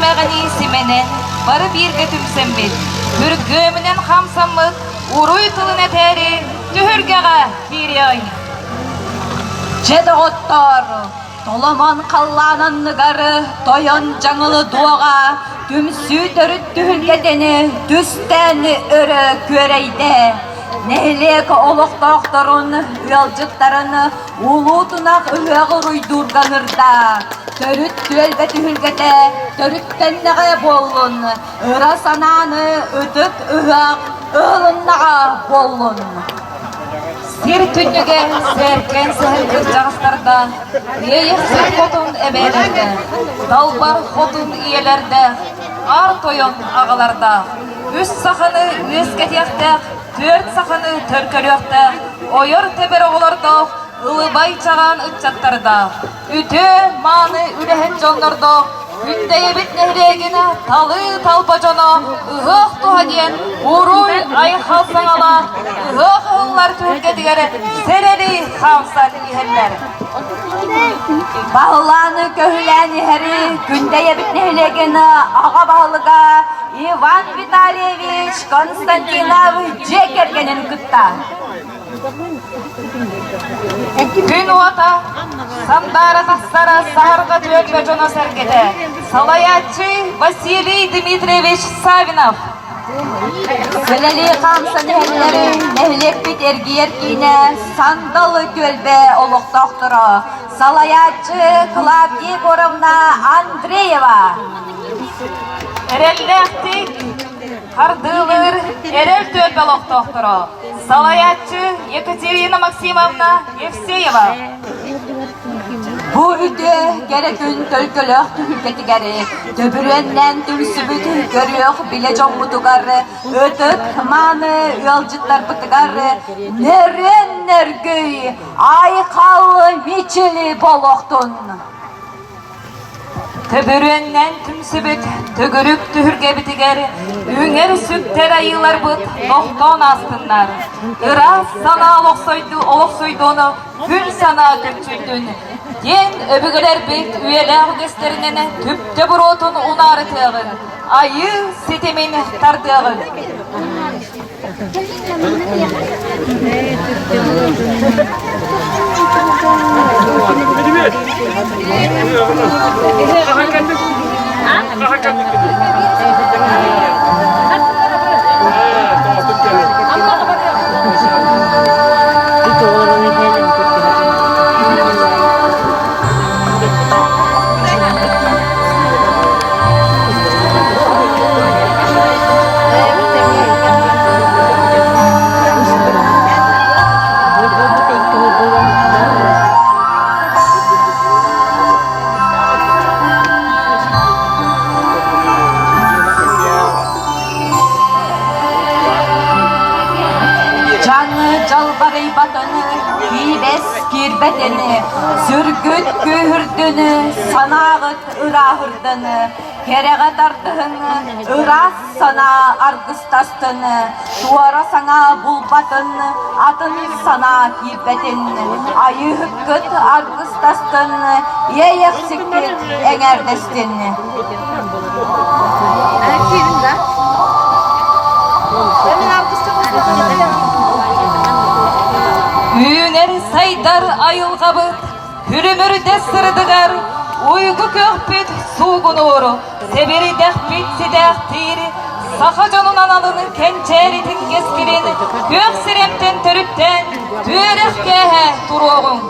симэҕинии симэнэн, бары бииргэ түмсэммит, күргүөмүнэн хамсаммыт уруй тылын этээри түһүлгэҕэ киириэҕиҥ. Дьэ, доҕоттоор, Толомон халлаан анныгар тойон дьаҥылы дуоҕа түмсүү төрүт түһүлгэтини түстээн өрө күөрэйдэ. Нэһилиэк олохтоохторун, ыалдьыттарын улуу тунах ыһыаҕы уруйдуурга ыҥырда. Төрүт түөлбэ түһүлгэтэ төрүттэннэҕэ буоллун, ыра санааны ытык ыһыах ыһылыннаҕа буоллун. Сир түннүгэ сээркээн сэһэн кырдьаҕастардаах, Иэйэхсит хотун эбээлэрдээх, Далбар хотун ийэлэрдээх, Аар тойон аҕалардаах, Үс саханы үөскэтиэхтээх, Түөрт саханы төркөлүөхтээх, Ойор-тэбэр оҕолордоох, Ылыбай чаҕаан ыччаттардаах, Үтүө мааны үлэһит дьоннордоох Күндэйэбит нэһилиэгин талыы-талба дьоно ыһыах туһа диэн уруй-айхал саҥалаах ыһыах ыһыллар түһүлгэтигэр сэрэлии хаамсан иһэллэр. Баһылааны көһүлээн иһэри Күндэйэбит нэһилиэгин аҕа баһылыга Иван Витальевич Константинов дьиэ кэргэнин кытта. Күн уота сандаара тахсара саһарҕа түөлбэ дьоно-сэргэтэ салайааччы Василий Дмитриевич Савинов. Сэлэлии хаамсан иһэллэри нэһилиэкпит эргийэр киинэ Сандал түөлбэ олохтоохторо салайааччы Клавдия Егоровна Андреева. Эрэллээхтик хардыылыыр эрэл түөлбэ олохтоохторо Салайааччы Екатерина Максимовна Евсеева. Бу үтүө кэрэ күн төлкөлөөх түһүлгэтигэр төбүрүөннээн түмсүбүт көрүөх билэ дьоммутугар ытык мааны ыалдьыттарбытыгар нөрүөн нөргүй айхал мичили буолуохтун! Төбүрүөннээн түмсүбүт төгүрүк түһүргэбитигэр үҥэр-сүктэр айыыларбыт тохтоон аастыннар. Ыраас санаа олохсуйдуну күн санаа көччүйдүн диэн өбүгэлэрбит үйэлээх үгэстэринэн түптэ буруотун унаарытыаҕын, айыы ситимин тардыаҕын. Дьаҥы дьалбарыйбатыны, киибэс киирбэтини, сүргүт күүһүрдүнү, санааҕыт ырааһырдыны, кэрэҕэ тардыһыҥ, ыраас санаа аргыстастын, туора саҥа булбатын, атын санаа киирбэтин, айыыһыккыт аргыстастын, иэйэхсиккит эҥээрдэстин. Үүнэр сайдар айылҕабыт күлүмүрдэс сырдыгар уйгу көхпүт суугунуур, сэбиридэхпит ситээхтиир, саха дьонун аналын кэнчээритин кэскилин күөх сирэмтэн төрүттээн түөрэх кээһэ туруоҕуҥ.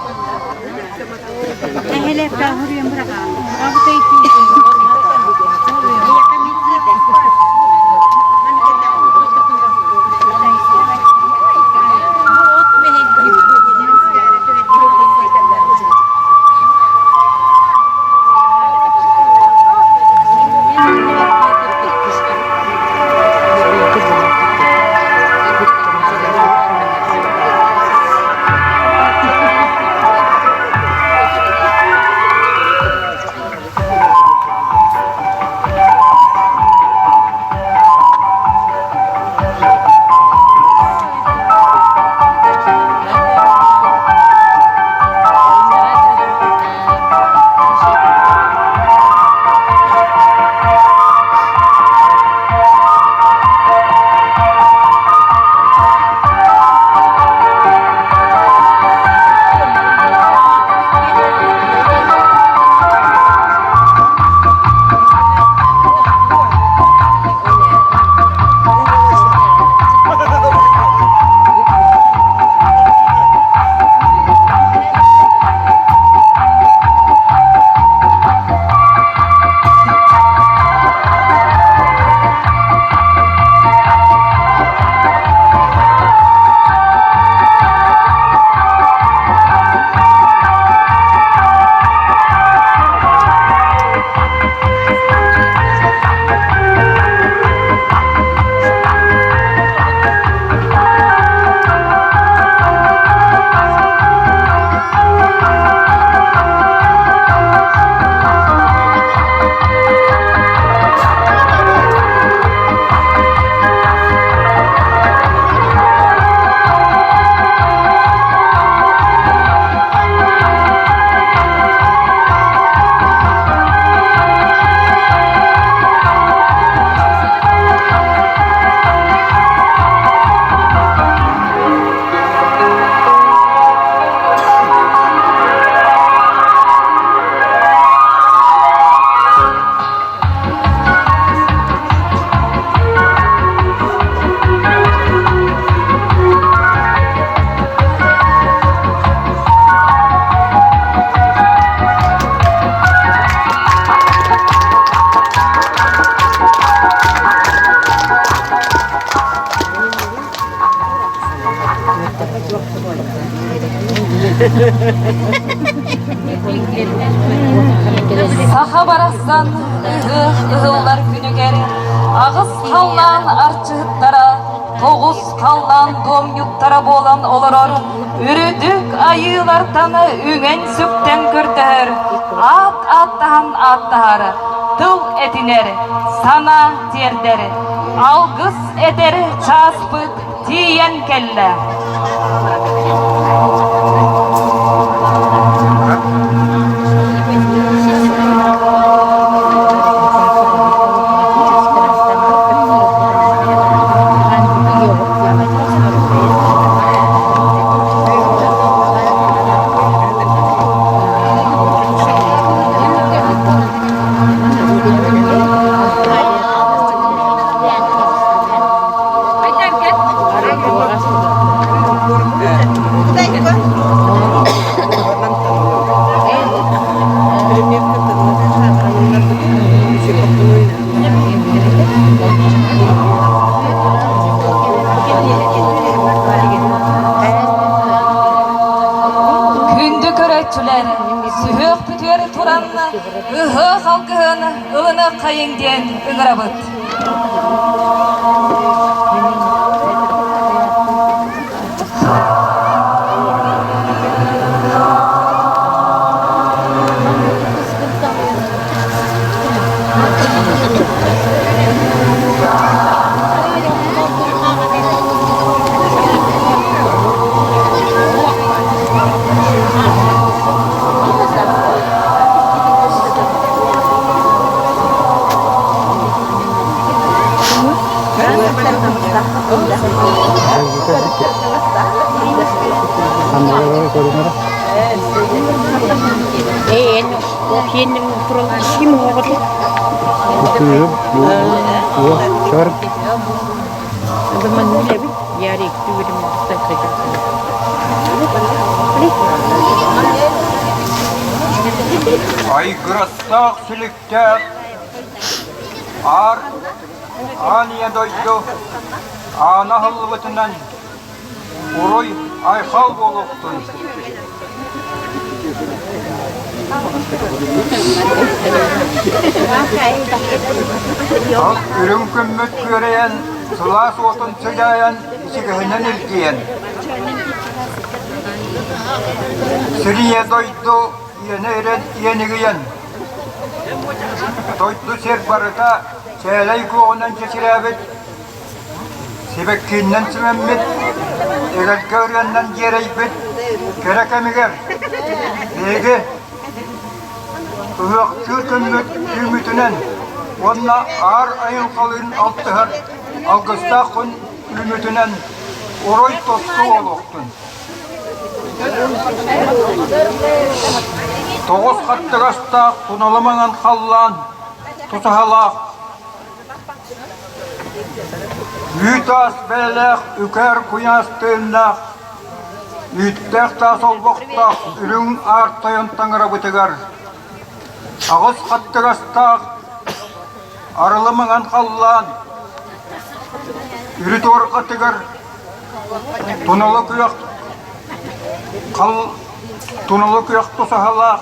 Саха барахсан ыһыах ыһыллар күнүгэр аҕыс халлаан арчыһыттара, тоҕус халлаан дуомньуктара буолан олорор үрдүк айыылартан үҥэн-сүктэн көрдөһөр, аат ааттаһан ааттаһар, тыл этинэр, санаа тиэрдэр, алгыс этэр чааспыт тиийэн кэллэ. Күндү көрөөччүлэр, сүһүөх бүтүөр туран ыһыах алгыһын ылыныаххайыҥ диэн ыҥырабыт. Айгырастаах сүлүктээх Аар Аан Ийэ дойду аана аһыллыбытынан уруй айхал буолуохтун! Үрүҥ күммүт күөрэйэн, сылаас уотун сыдьаайан, ичигэһинэн илгийэн, Сир Ийэ дойду иэнэ ирэн иэнигийэн, дойду сир барыта чээлэй куоҕунан чэчирээбит, сибэккиннэн симэммит, эгэлгэ ырыаннан дьиэрэйбит кэрэ кэмигэр биһиги ыһыахтыыр күммүт үүммүтүнэн уонна аар айылҕалыын алтыһар алгыстаах күн үүммүтүнэн орой тосту олохтун. Тоҕус хаттыгастаах туналы маҥан халлаан тутаһалаах Үүт аас бэйэлээх үкэр куйаас тыыннаах, үүттээх таас олбохтоох үрүҥ аар тойон таҥарабытыгар аҕыс хаттыгастаах арылы маҥан халлаан үрүт уорҕатыгар туналы күөх Туналы күөх тусаһалаах,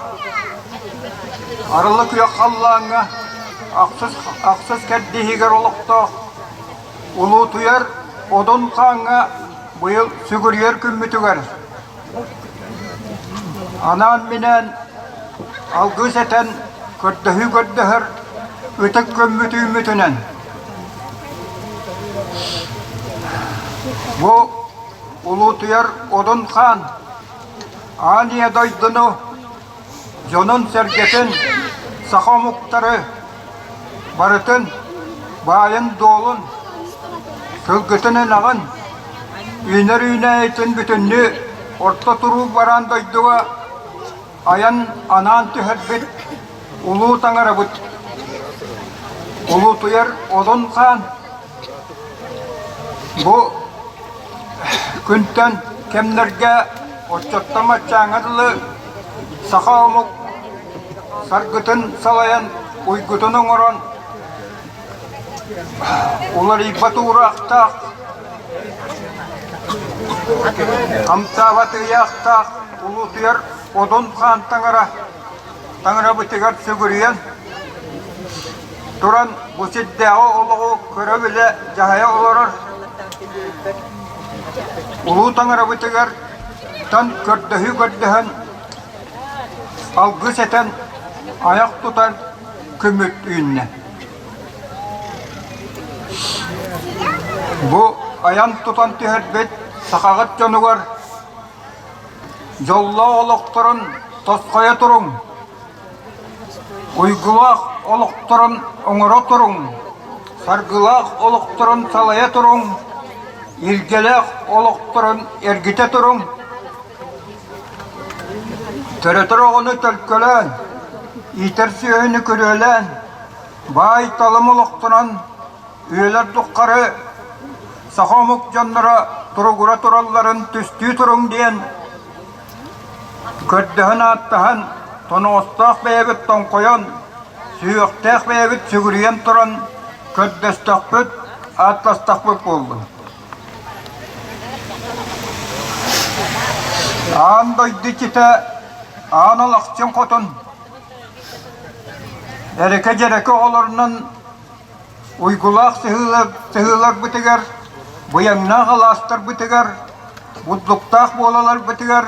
арылы күөх халлааҥҥа ахсыс, ахсыс кэрдииһигэр олохтоох Улуутуйар Одун хааҥҥа быйыл сүгүрүйэр күммүтүгэр анаан-минээн алгыс этэн көрдөһүү көрдөһөр ытык күммүт үүммүтүнэн бу Улуутуйар Одун хаан Аан Ийэ дойдуну, дьонун-сэргэтин, саха омуктары барытын баайын-дуолун, сылгытын-ынаҕын, үүнэр үүнээйитин бүтүннүү орто туруу бараан дойдуга айан анаан түһэрбит улуу таҥарабыт Улуутуйар Одун хаан Бу күнтэн кэмнэргэ оччоттон баччааҥҥа дылы саха омук саргытын салайан, уйгутун оҥорон уларыйбат уураахтаах, хамсаабат ыйаахтаах. Улуутуйар Одун хаан таҥара таҥарабытыгар сүгүрүйэн туран бу сирдээҕи олоҕу көрө-билэ дьаһайа олорор Улуу таҥарабытыгар тан көрдөһүү көрдөһөн алгыс этэн айах тутан күммүт үүннэ. Бу айан тутан түһэрбит сахаҕыт дьонугар Дьоллоох олохторун тосхойо туруҥ, уйгулаах олохторун оҥоро туруҥ, саргылаах олохторун салайа туруҥ, илгэлээх олохторун эргитэ туруҥ. Төрөтөр оҕону төлкөлөөн, иитэр сүөһүнү күрүөлээн, баай-талым олохтонон Үйэлэр тухары саха омук дьонноро туругура туралларын түстүү туруҥ диэн көрдөһөн-ааттаһан, тоноҕостоох бэйэбит тоҥхойон, сүһүөхтээх бэйэбит сүгүрүйэн туран көрдөстөхпүт, ааттастахпыт буоллун. Аан дойду иччитэ Аан Алахчын Хотун Эрэкэ-дьэрэкэ оҕолорунан Уйгулаах сыһыыларбытыгар, быйаҥнаах алаастарбытыгар, бурдуктаах буолаларбытыгар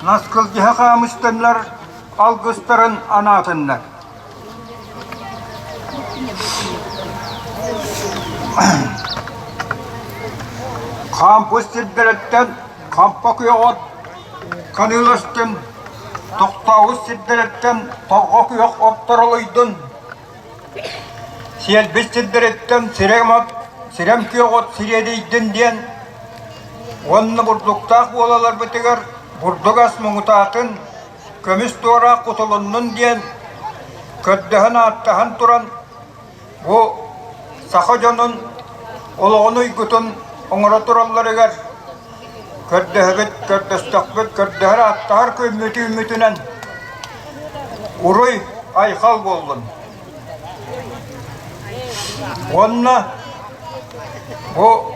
наскылдьыһа хаамыстаннар алгыстарын анаатыннар. Хаампыс сирдэриттэн хампа күөх от ханыыластын, тохтообут сирдэриттэн торҕо күөх от торолуйдун, Сиэлбит сирдэриттэн сирэм от, сирэм күөх от сириэдийдин диэн уонна бурдуктаах буолаларбытыгар бурдук ас муҥутаатын, көмүс туораах кутулуннун диэн көрдөһөн-ааттаһан туран бу саха дьонун олоҕун уйгутун оҥоро туралларыгар көрдөһөбүт, көрдөстөхпүт, көрдөһөр-ааттаһар күммүт үүммүтүнэн уруй айхал буоллун. Уонна бу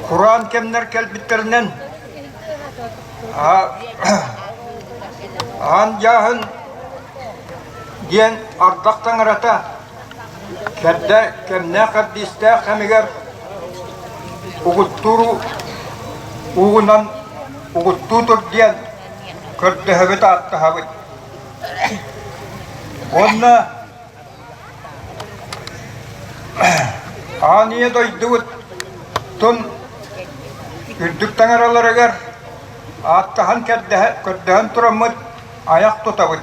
кураан кэмнэр кэлбиттэринэн аан дьааһын диэн ардах таҥарата кэрдэ кэмнээх кэрдиистээх кэмигэр угуттуур уугунан угуттуу тур диэн көрдөһөбүт ааттаһабыт. Уонна Аан Ийэ дойдубут тун үрдүк таҥараларыгар ааттаһан көрдөһөн тураммыт айах тутабыт.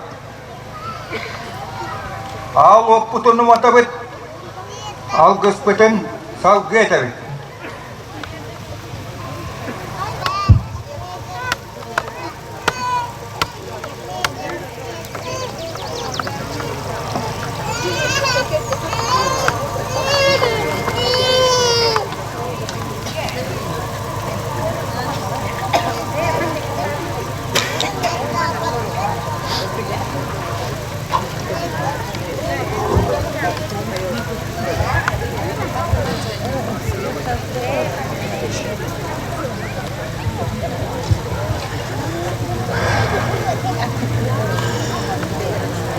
Аал уоппутун уматабыт, алгыспытын салгыы этэбит.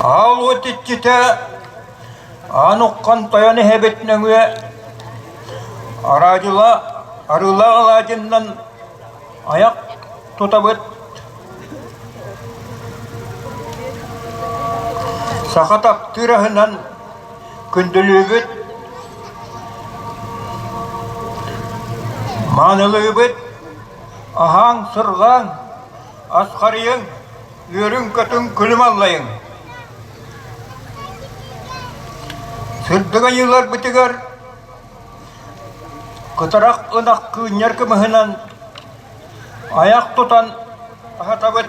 Аал уот иччитэ аан уххан тойон иһэбит нөҥүө араадьыла арыылаах алаадьыннан айах тутабыт саха таптыыр аһынан күндүлүүбүт маанылыыбыт аһааҥ сырҕааҥ асхарыйыҥ үөрүҥ-көтүҥ күлүм аллайыҥ сырдык айыыларбытыгар кытарах ынах кыынньар кымыһынан айах тутан аһатабыт.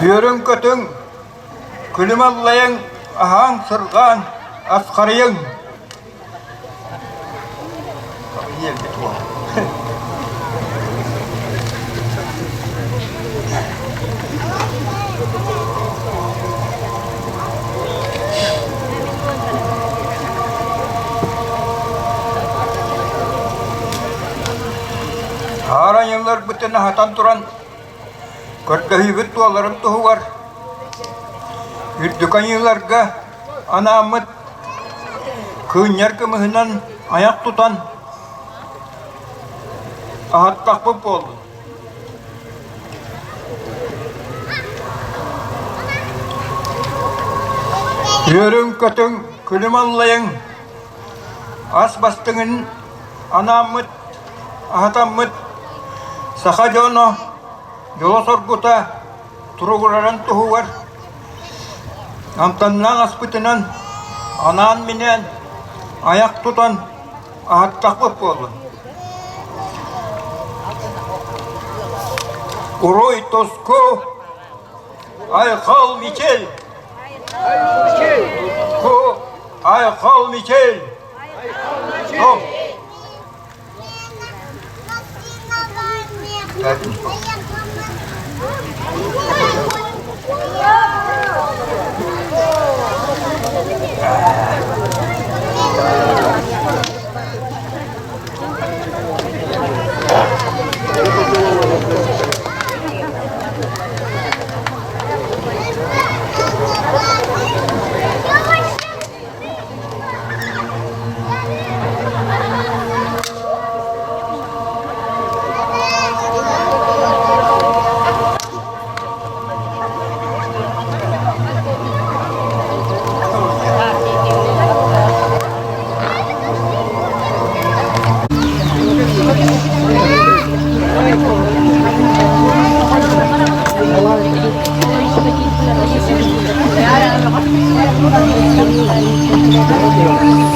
Үөрүҥ-көтүҥ, күлүм аллайыҥ, аһааҥ-сырҕааҥ, асхарыйыҥ. Айыыларбытын аһатан туран көрдөһүүбүт туоларын туһугар үрдүк айыыларга анааммыт кыынньар кымыһынан айах тутан аһаттахпыт буоллун. Үөрүҥ-көтүҥ, күлүм аллайыҥ, ас бастыҥын анааммыт, аһатаммыт саха дьоно дьоло-соргута туругурарын туһугар амтаннаах аспытынан анаан-минээн айах тутан аһаттахпыт буоллун. Уруй туску, айхал мичил! Туску, айхал мичил! Стоп!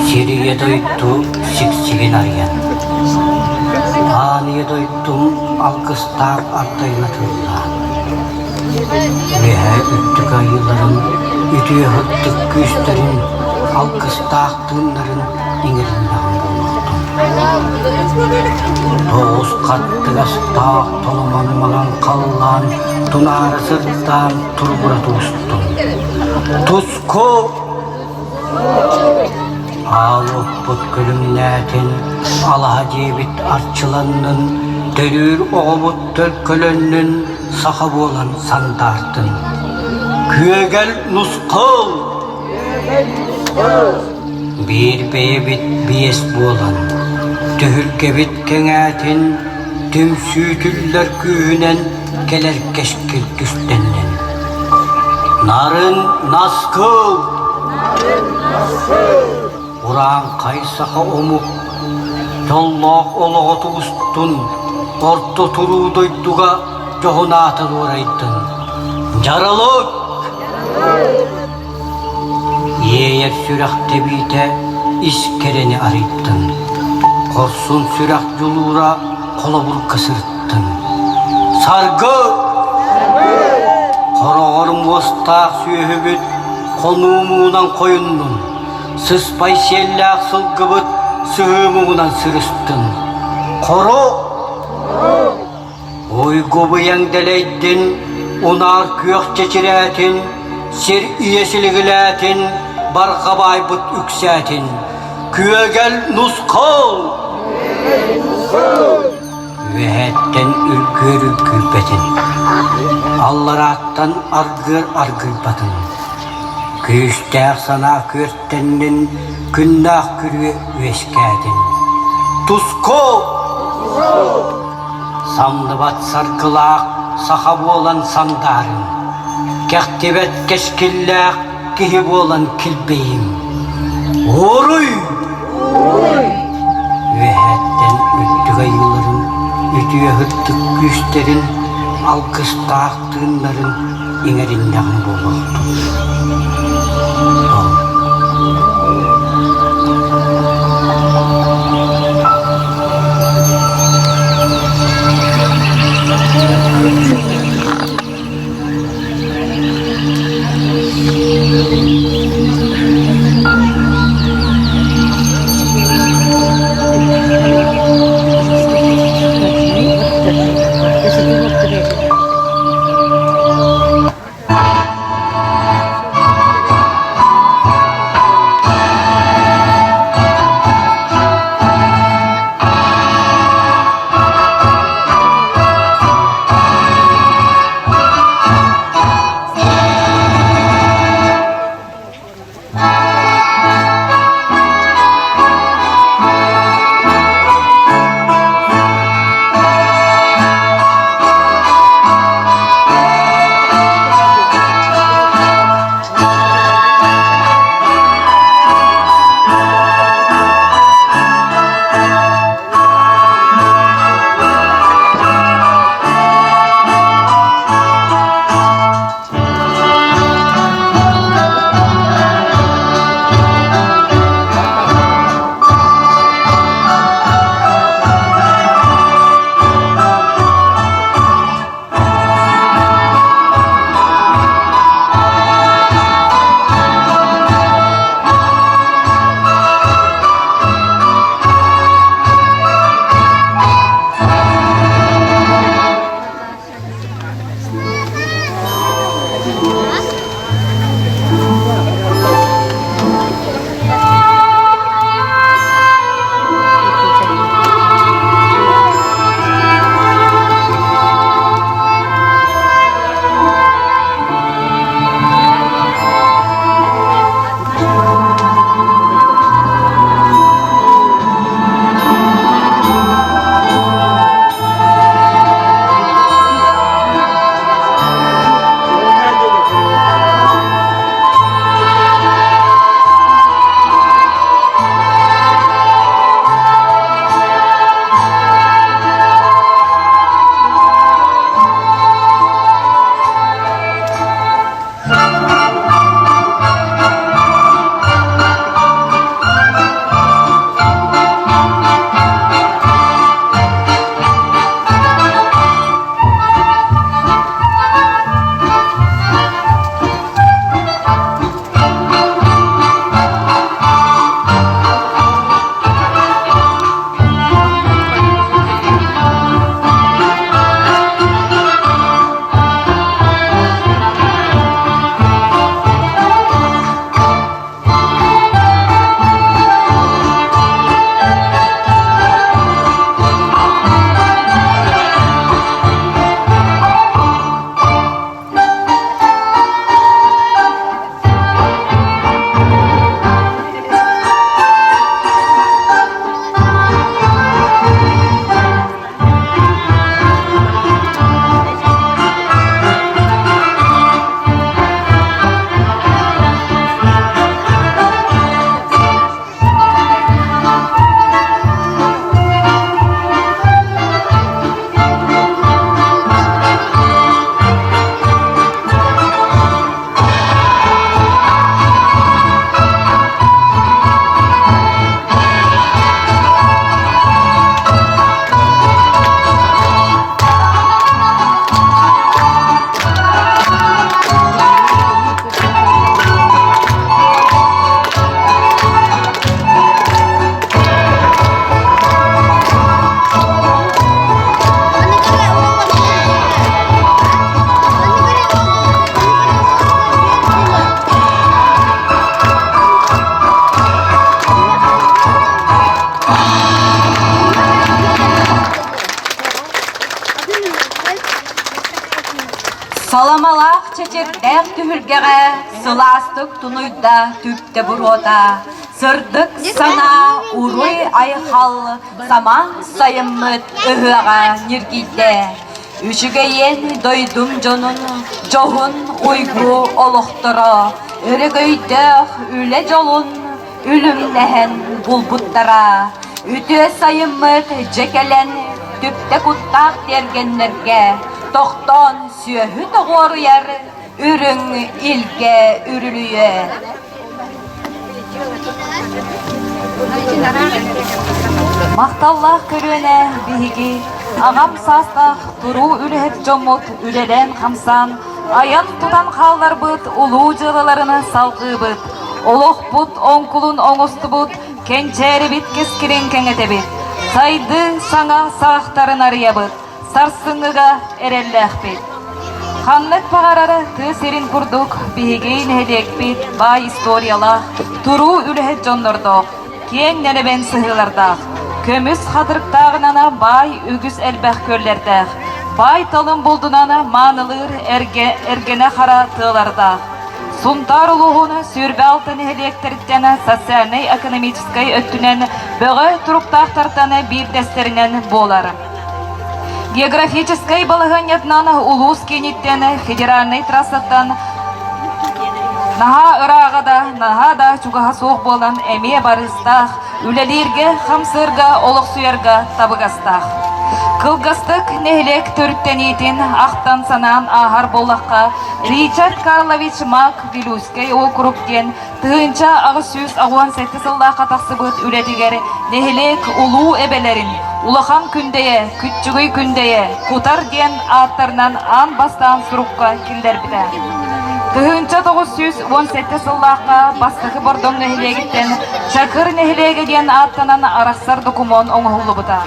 Сирийэ дойду сиксигин арыйан, Аан ийэ дойдум алгыстаах ардайына тыллаан, Үөһээ үрдүк айыыларын үтүө сырдык күүстэрин алгыстаах тыыннарын иҥэриннэҕим буолуохтун. Тоҕус хаттыгастаах толомон маҥан халлаан тунаара сырдаан туругура тубустун. Туску Аал уоппут күлүмнээтин, алаһа дьиэбит арчыланнын, төрүүр оҕобут төлкөлөннүн, саха буолан сандаартын. Күөгэл нусхал! Биир бэйэбит биэс буолан, түһүлгэбит кэҥээтин, түмсүүтүллэр күүһүнэн кэлэр кэскил түстэннин. Нарын наскыл! Урааҥхай саха омук дьоллоох олоҕо тубустун, орто туруу дойдуга дьоһун аата дуорайдын. Дьаралык! Иэйэр сүрэх тэбиитэ ис кэрэни арыйдын, хорсун сүрэх дьулуура холобурга сырыттын. Саргы! Хороҕор муостаах сүөһүбүт хонуу муҥунан хойуннун, сыспай сиэллээх сылгыбыт сыһыы муҥунан сырыстын. Хоро! Уйгу-быйаҥ дэлэйдин, унаар күөх чэчирээтин, сир ийэ силигилээтин, барҕа баайбыт үксээтин. Күөгэл нусхал! Үөһэттэн үргүөр үргүйбэтин, алларааттан аргыар аргыйбатын. Күүстээх санаа күөртэннин, күннээх күрүө үөскээтин. Туску! Самныбат саргылаах саха буолан сандаарыҥ, кэхтибэт кэскиллээх киһи буолан килбэйиҥ. Уруй! Үөһэттэн үрдүк айыыларын, үтүө сырдык күүстэрин, алгыстаах тыыннарын иҥэриннэҕим буолуохтун. Саргылаах чэчирдээх түһүлгэҕэ сылаастык тунуйда түптэ буруота, сырдык санаа уруй-айхал самаан сайыммыт ыһыаҕа ньиргийдэ. Үчүгэйиэн дойдум дьонун дьоһун уйгу олохторо, өрөгөйдөөх үлэ дьолун үлүмнэһэн булбуттара. Үтүө сайыммыт дьэ кэлэн түптэ куттаах тиэргэннэргэ тохтоон сүөһү тоҕуоруйар үрүҥ илгэ үрүлүйэ. Махталлаах көлүөнэ биһиги аҕам саастаах туруу үлэһит дьоммут үлэлээн-хамсаан, айан-тутан хаалларбыт улуу дьыалаларын салҕыыбыт, олохпут оҥкулун оҥостубут кэнчээрибит кэскилин кэҥэтэбит, сайдыы саҥа саҕахтарын арыйабыт, сарсыҥҥыга эрэллээхпит. Ханнык баҕарар тыа сирин курдук биһиги нэһилиэкпит баай историялаах, туруу үлэһит дьоннордоох, киэҥ нэлэмэн сыһыылардаах, көмүс хатырыктааҕынан баай үгүс элбэх күөллэрдээх, баай талым булдунан маанылыыр эргэ, эргэнэ хара тыалардаах. Сунтаар улууһун 26 нэһилиэктэриттэн социальнай-экономическай өттүнэн бөҕө туруктаахтартан биирдэстэринэн буолар. Географическай балаһыанньатынан улуус кииниттэн федеральнай трассаттан наһаа ырааҕа да, наһаа да чугаһа суох буолан эмиэ барыстаах, үлэлииргэ, хамсыырга, олохсуйарга табыгастаах. Кылгастык нэһилиэк төрүттэниитин ахтан-санаан ааһар буоллахха, Ричард Карлович Мак Вилюйскай уокурук диэн 1887 сыллаахха тахсыбыт үлэтигэр нэһилиэк улуу эбэлэрин Улахан Күндэйэ, Күччүгүй Күндэйэ, Кутар диэн ааттарынан аан бастаан сурукка киллэрбитэ. 1917 сыллаахха Бастакы Бордоҥ нэһилиэгиттэн Чакыр нэһилиэгэ диэн ааттанан арахсар докумуон оҥоһуллубута.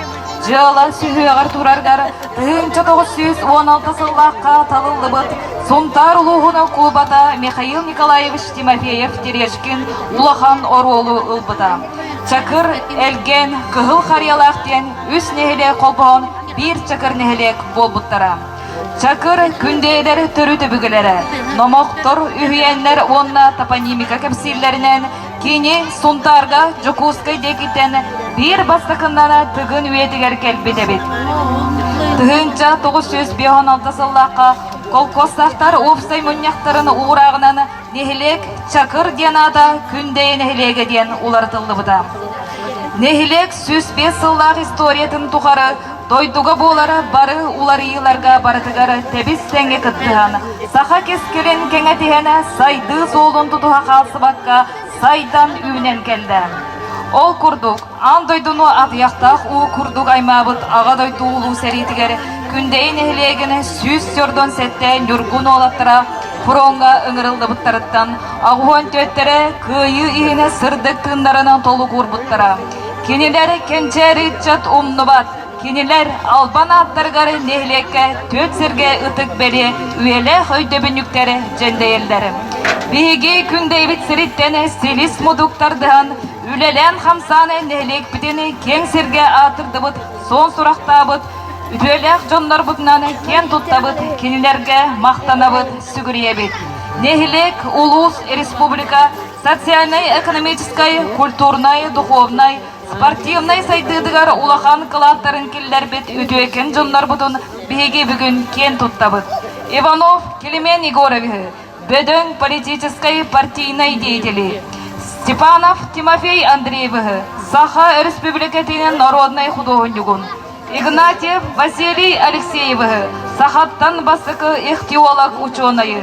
Дьыала сүһүөҕэр турарыгар 1916 сыллаахха талыллыбыт Сунтаар улууһун кулубата Михаил Николаевич Тимофеев-Терешкин улахан оруолу ылбыта. Чакыр, Элгэн, Кыһыл Харыйалаах диэн үс нэһилиэк холбоһон биир Чакыр нэһилиэк буолбуттара. Чакыр күндэйэлэр төрүт өбүгэлэрэ, номохтор, үһүйээннэр уонна топонимика кэпсииллэринэн Кини Сунтаарга Дьокуускай диэкиттэн биир бастакыннан Тыгын үйэтигэр кэлбит эбит. 1956 сыллаахха колхозтаахтар уопсай мунньахтарын уурааҕынан нэһилиэк Чакыр диэн аата Күндэйэ нэһилиэгэ диэн уларытыллыбыта. Нэһилиэк 105 сыллаах историятын тухары дойдуга буолар бары уларыйыыларга барытыгар тэбис-тэҥҥэ кыттыһан, саха кэскилин кэҥэтиһэн, сайдыы суолун тутуһа хаалсыбакка сайдан үүнэн кэллэ. Ол курдук, аан дойдуну атыйахтаах уу курдук аймаабыт Аҕа дойду улуу сэриитигэр Күндэйи нэһилиэгин 147 ньургун уолаттара фроҥҥа ыҥырыллыбыттарыттан аҕыһуон түөттэрэ кыайыы иһинэ сырдык тыыннарынан толук уурбуттара. Кинилэр кэнчээри ыччат умнубат, кинилэр албан ааттарыгар нэһилиэккэ түөрт сиргэ ытык бэлиэ үйэлээх өйдөбүнньүктэр дьэндэйэллэр. Биһиги Күндэйбит сириттэн силис мудук тардыһан, үлэлээн-хамсаан нэһилиэкпитин киэҥ сиргэ аатырдыбыт, суон сурахтаабыт үтүөлээх дьоннорбутунан киэн туттабыт, кинилэргэ махтанабыт, сүгүрүйэбит. Нэһилиэк, улуус, республика социальнай-экономическай, культурнай, духовнай, спортивнай сайдыытыгар улахан кылааттарын киллэрбит үтүөкэн дьоннорбутун биһиги бүгүн киэн туттабыт. Иванов Климент Егоровиһы, бөдөҥ политическай партийнай деятели, Степанов Тимофей Андреевиһы, Саха Өрөспүүбүлүкэтин народнай худуоһунньугун, Игнатьев Василий Алексеевиһы, сахаттан бастакы ихтиолог учуонайы,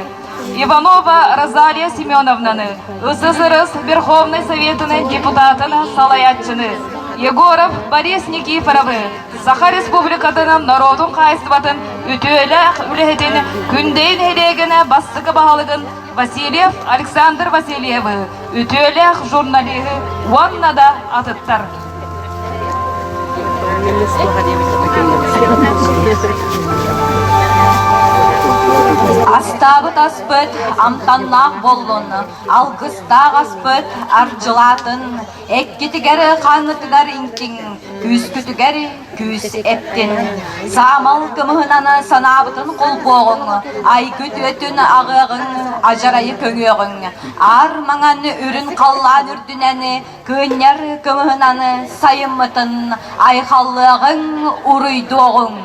Иванова Розалия Семеновнаны, СССР Верховнай Советын депутатын салайааччыны, Егоров Борис Никифоровы, Саха Республикатын норуотун хаһаайыстыбатын үтүөлээх үлэһитин Күндэйин нэһилиэгин бастакы баһылыгын Васильев Александр Васильевы, үтүөлээх журналиһы уонна да атыттар. Астаабыт аспыт амтаннаах буоллун, алгыстаах аспыт ардьылаатын, эккитигэр хааҥҥытыгар иҥтиҥ, күүскүтүгэр күүс эптин. Саамал кымыһынан санаабытын холбуоҕуҥ, айгы үтүөтүн аҕыаҕыҥ, адьарайы көҥүөҕүҥ. Аар маҥан үрүн халлаан үрдүнэн кыынньар кымыһынан сайыммытын айхаллыаҕыҥ, уруйдуоҕуҥ.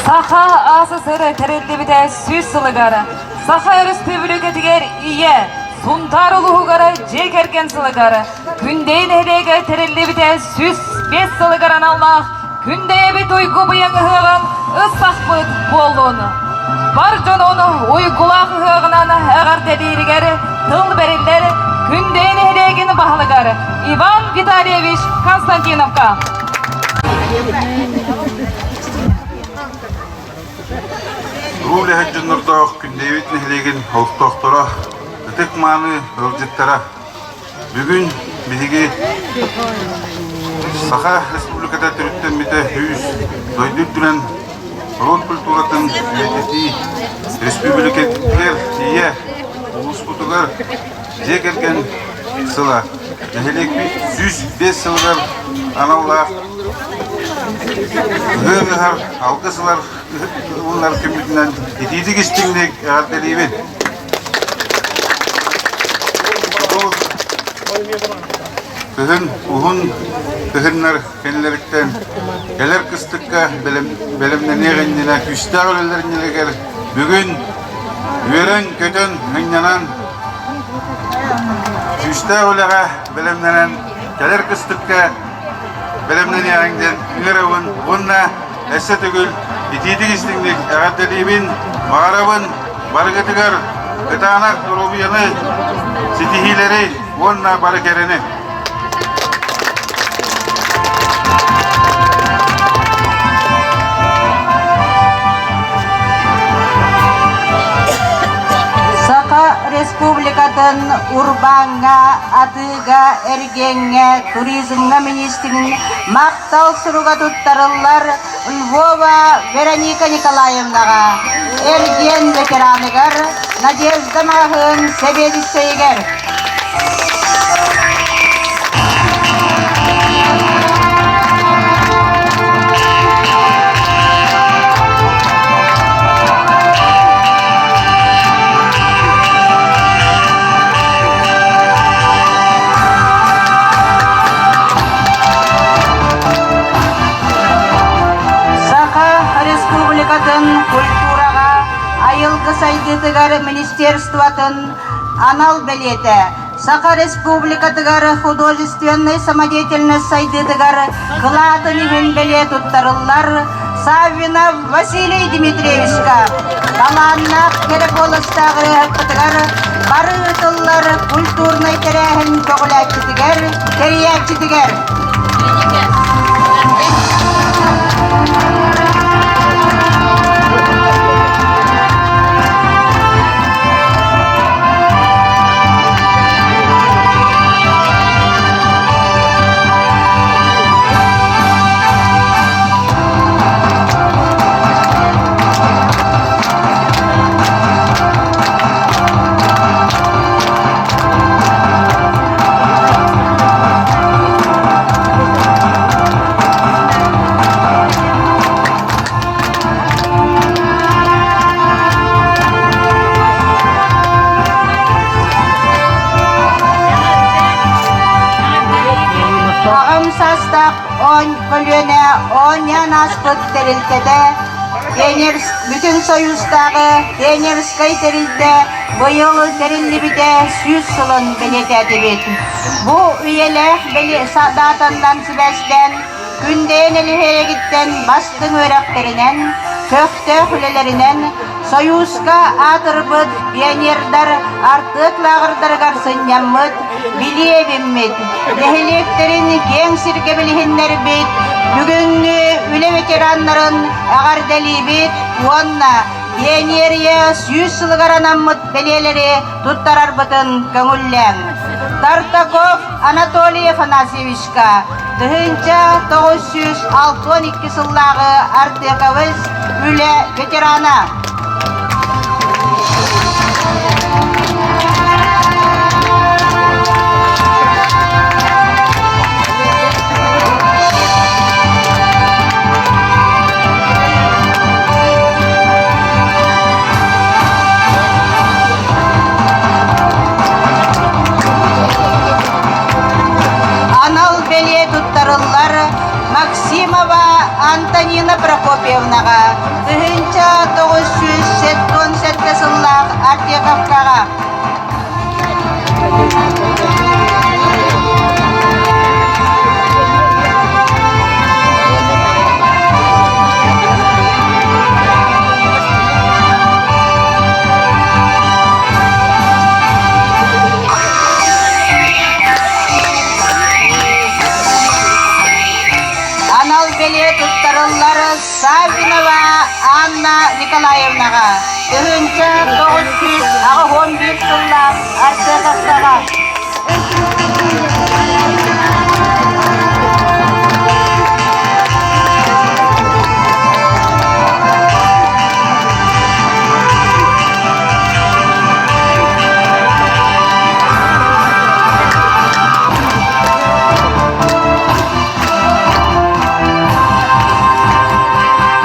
Саха АССР тэриллибитэ сүүс сылыгар Саха Өрөспүүбүлүкэтигэр Ийэ, Сунтаар улууһугар дьиэ кэргэн сылыгар Күндэйи нэһилиэгэ тэриллибитэ 105 сылыгар аналлаах Күндэйэбит уйгу быйаҥ ыһыаҕын ыссахпыт буоллун. Бар дьонун уйгулаах ыһыаҕынан эҕэрдэлииригэр тыл бэриллэр Күндэйи нэһилиэгин баһылыгар Иван Витальевич Константиновка. Улуу үлэһит дьоннордоох Күндэйэбит нэһилиэгин олохтоохторо, ытык-мааны ыалдьыттара Бүгүн биһиги Саха Республиката төрүттэммитэ үс дойду үрдүнэн норуот культуратын үйэтитии республикатыгар тиийэ улууспутугар дьиэ кэргэн сыла нэһилиэкпит 105 сылыгар аналлаах ыһыах ыһар алгыс ылар ылынар күммүтүнэн итиитик истиҥник эҕэрдэлиибин! Кыһын уһун кыһыннар кэннилэриттэн кэлэр кыстыкка бэлэмнэниэх иннинэ күүстээх үлэлэр иннилэригэр бүгүн үөрэн-көтөн сынньанан күүстээх үлэҕэ бэлэмнэнэн кэлэр кыстыкка бэлэмнэниэҕиҥ диэн ыҥырабын уонна өссө төгүл итиитик истиҥник эҕэрдэлиибин, баҕарабын барыгытыгар кытаанах доруобуйаны, ситиһиилэри уонна бары кэрэни! Саха Республикатын урбааҥҥа, атыыга, эргиэҥҥэ, туризмҥа министрин Махтал суруга туттарыллар Львова Вероника Николаевнаҕа, эргиэн ветераныгар Надежда маҕаһыын сэбиэдиссэйигэр. Саха Республикатын культураҕа айылгы сайдыытыгар министерствотын анал бэлиэтэ Саха Республикатыгар художественнай самодеятельность сайдыытыгар кылаатын иһин бэлиэ туттарыллар Саввинов Василий Дмитриевичка талааннаах кэрэ куоластаах ырыаһыппытыгар бары ыытыллар культурнай тэрээһин көҕүлээччитигэр, тэрийээччитигэр. Аҕам саастаах көлүөнэ оонньоон ааспыт тэрилтэтэ Бүтүн Союзтааҕы пионерскай тэрилтэ быйыл тэриллибитэ 100 сылын бэлиэтээтибит. Бу үйэлээх даатаннан сибээстээн Күндэйэ нэһилиэгиттэн бастыҥ үөрэхтэринэн, көхтөөх үлэлэринэн Сойууска аатырбыт пионердар артыак лааҕырдарыгар сынньаммыт, билии эбиммит, нэһилиэктэрин киэҥ сиргэ билиһиннэрбит, бүгүҥҥү үлэ ветераннарын эҕэрдэлиибит уонна пионерия 100 сылыгар анаммыт бэлиэлэри туттарарбытын көҥүллээҥ. Тартаков Анатолий Афанасьевичка 1962 сыллааҕы артековец үлэ ветерана. Анал бэлиэ туттарыллар Максимова. Антонина Прокопьевнаҕа 1977 сыллаах Артековкаҕа. Анал бэлиэ туттарыллар Саввинова Анна Николаевнаҕа 1981 сыллаах Арсеновкаҕа.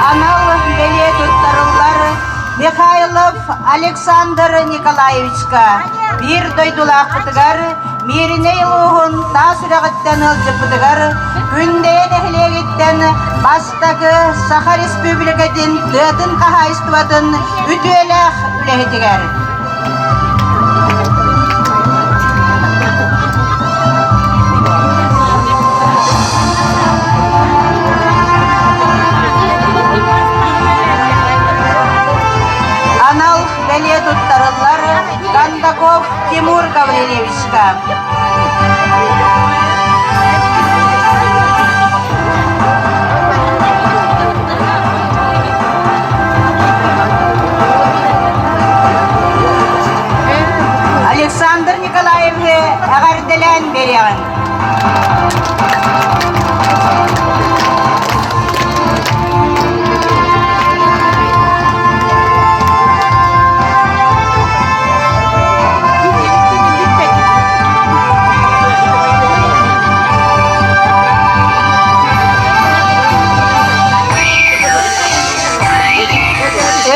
Анал бэлиэ туттарыллар Михайлов Александр Николаевичка биир дойдулаахпытыгар Мииринэй улууһун таас үрэҕиттэн ыалдьыппытыгар Күндэйэ нэһилиэгиттэн бастакы Саха Республикатын тыатын хаһаайыстыбатын үтүөлээх үлэһитигэр. Анал бэлиэ туттарыллар Кондаков Тимур Гаврильевичка. Александр Николаевиһы эҕэрдэлээн биэриэҕиҥ.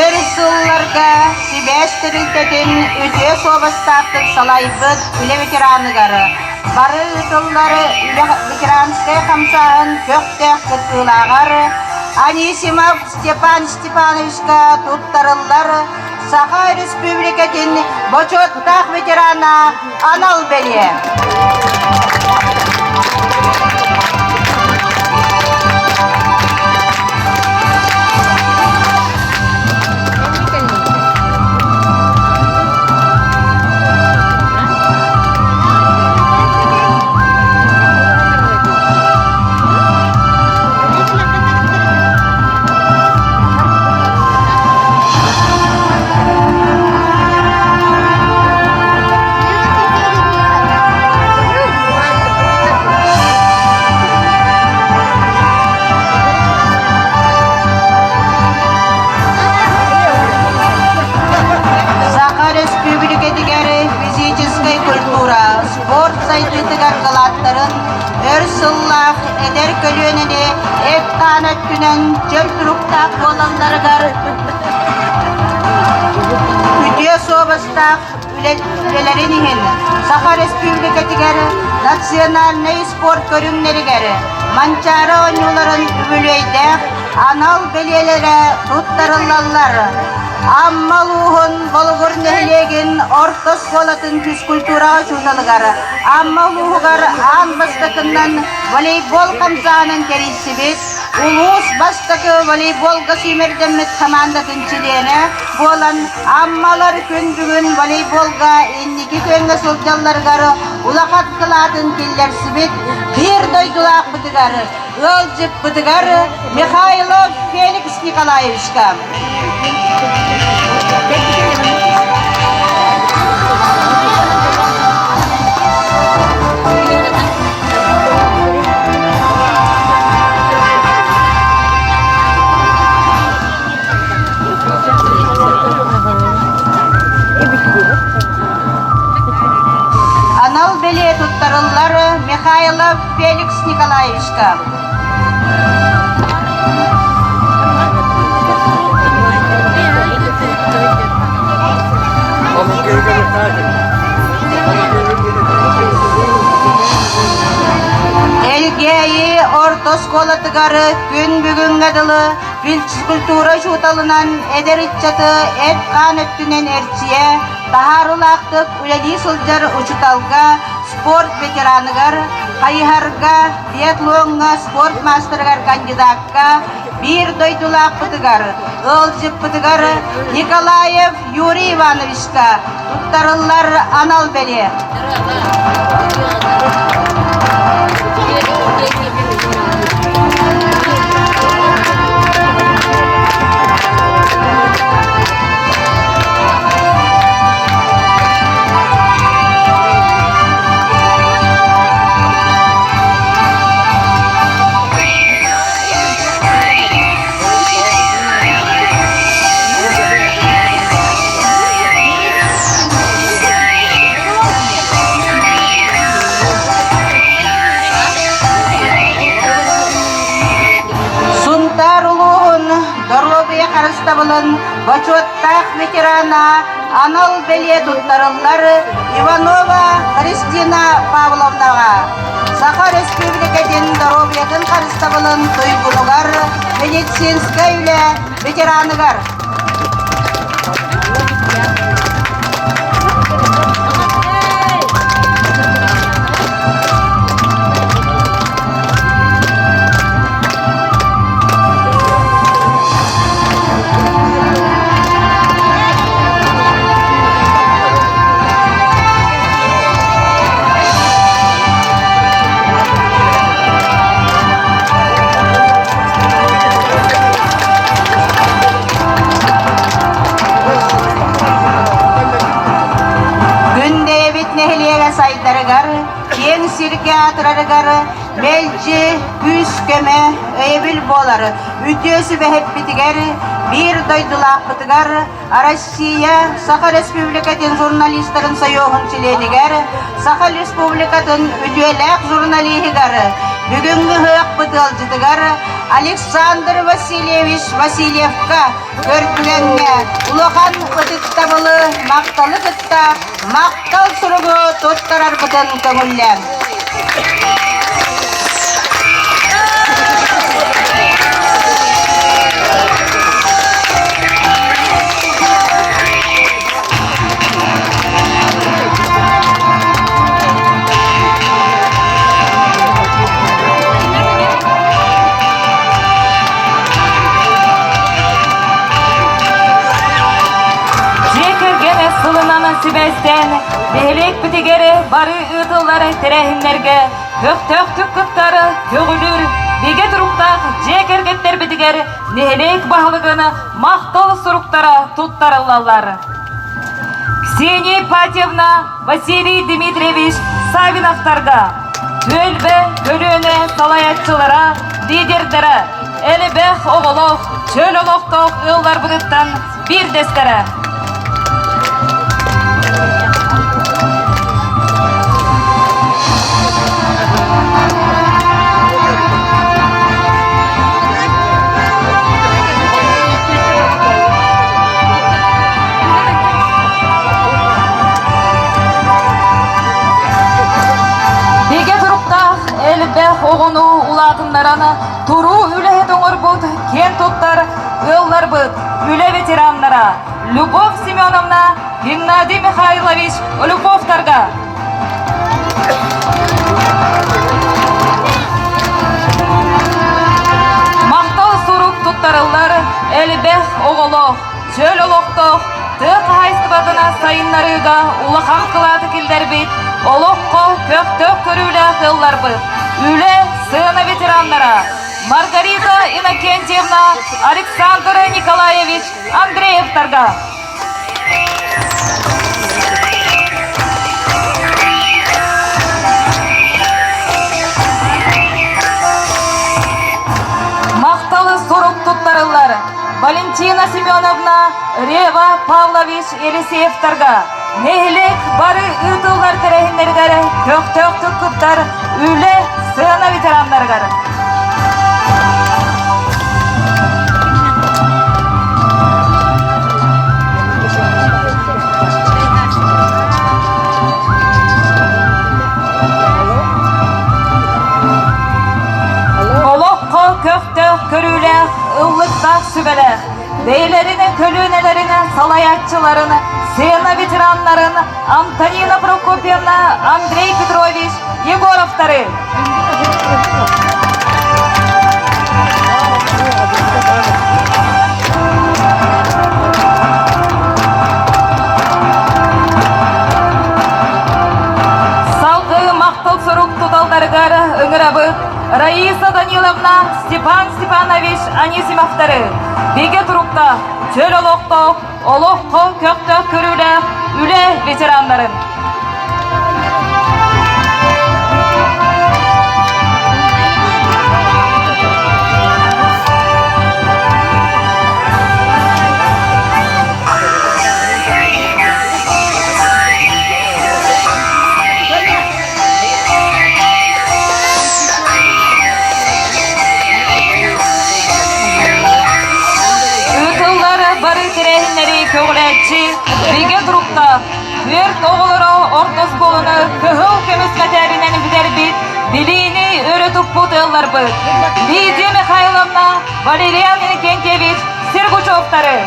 Өр сылларга сибээс тэрилтэтин үтүө суобастаахтык салайбыт үлэ ветераныгар бары ыытыллар үлэ ветеранскай хамсааһын көхтөөх кыттыылааҕар Анисимов Степан Степановичка туттарыллар Саха Республикатын бочуоттаах ветерана анал бэлиэ. Саха Өрөспүүбүлүкэтигэр физическэй культура, спорт сайдыытыгар кылааттарын өр сыллаах эдэр көлүөнэни эт-хаан өттүнэн чөл туруктаах буолалларыгар үтүө суобастаах үлэлэрин иһин Саха Республикатыгар национальнай спорт көрүҥнэригэр Манчаары оонньууларын үбүлүөйдээх анал бэлиэлэрэ туттарыллаллар. Амма улууһун Болугур нэһилиэгин орто оскуолатын физкультураҕа учууталыгар Амма улууһугар аан бастакынан волейбол хамсаанын тэрийсибит, улуус бастакы волейболга сүүмэрдэммит хамаандатын чилиэнэ буолан Аммалар күн бүгүн волейболга инники күөҥҥэ сылдьалларыгар улахан кылаатын киллэрсибит биир дойдулаахпытыгар, ыалдьыппытыгар Михайлов Феликс Николаевичка. Анал бэлиэ туттарыллар Михайлов Феликс Николаевичка. Элгээйи орто оскуолатыгар. оскуолатыгар күн бүгүҥҥэ дылы физкультура учууталынан эдэр ыччаты эт-хаан өттүнэн эрчийэ, таһаарыылаахтык үлэлии сылдьар учууталга, спорт ветераныгар, хайыһарга, биатлоҥҥа спорт маастарыгар кандидакка, биир дойдулаахпытыгар, ыалдьыппытыгар Николаев Юрий Ивановичка туттарыллар анал бэлиэ. Сунтаар улууһун доруобуйа харыстабылын бочуоттаах ветерана анал бэлиэ туттарыллар Иванова Христина Павловнаҕа Саха Республикатын доруобуйатын харыстабылын туйгунугар медицинскэй үлэ ветераныгар. Күндэйэбит нэһилиэгэ сайдарыгар, киэҥ сиргэ аатырарыгар мэлдьи күүс-көмө, өйөбүл буолар үтүө сүбэһиппитигэр, биир дойдулаахпытыгар Россия Саха Республикатын журналистарын союһун чилиэнигэр, Саха Республикатын үтүөлээх журналиһыгар, бүгүҥҥү ыһыахпыт ыалдьытыгар Александр Васильевич Васильевка көрдүгэҥҥэ улахан ытыктабылы, махталы кытта махтал суругу туттарарбытын көҥүллээҥ. Дьиэ кэргэн сылынан сибээстээн нэһилиэкпитигэр бары ыытыллар тэрээһиннэргэ көхтөөхтүк кыттар, көҕүлүүр бигэ туруктаах дьиэ кэргэттэрбитигэр нэһилиэк баһылыгын махтал суруктара туттарыллаллар. Ксения Ипатьевна, Василий Дмитриевич Савиновтарга түөлбэ көлүөнэ салайааччылара, лидердэрэ, элбэх оҕолоох, чөл олохтоох ыалларбытыттан биирдэстэрэ. Бигэ туруктаах элбэх оҕону улаатыннаран туруу үлэһит оҥорбут киэн туттар ыалларбыт, үлэ ветераннара Любовь Семеновна, Геннадий Михайлович Олюковтарга. Махтал сурук туттарыллар элбэх оҕолоох, чөл олохтоох, тыа хаһаайыстыбатын сайыннарыыга улахан кылааты киллэрбит, олоххо көхтөөх көрүүлээх ыалларбыт, үлэ, сыана ветераннара Маргарита Иннокентьевна, Александр Николаевич Андреевтарга. Махталы сурук туттарыллар Валентина Семеновна, Рева Павлович Елисеевтарга нэһилиэк бары ыытыллар тэрээһиннэригэр көхтөөхтүк кыттар үлэ сыана ветераннарыгар. Олоххо көх. алгыстаах сүбэлээх, бэйэлэрин көлүөнэлэрин салайааччыларын, сцена ветераннарын Антонина Прокопьевна, Андрей Петрович Егоровтары. Салгыы махтал сурук туталларыгар ыҥырабыт Раиса Даниловна, Степан Степанович Анисимовтары бигэ туруктаах, чөл олохтоох, олоххо көхтөөх көрүүлээх үлэ ветераннарын. Ыытыллар бары тэрээһиннэри көҕүлээччи бигэ туруктаах түөрт оҕолоро орто оскуоланы кыһыл көмүс мэтээлинэн бүтэрбит билиини өрө туппут ыалларбыт Лидия Михайловна, Валериан Иннокентьевич Сергучевтары.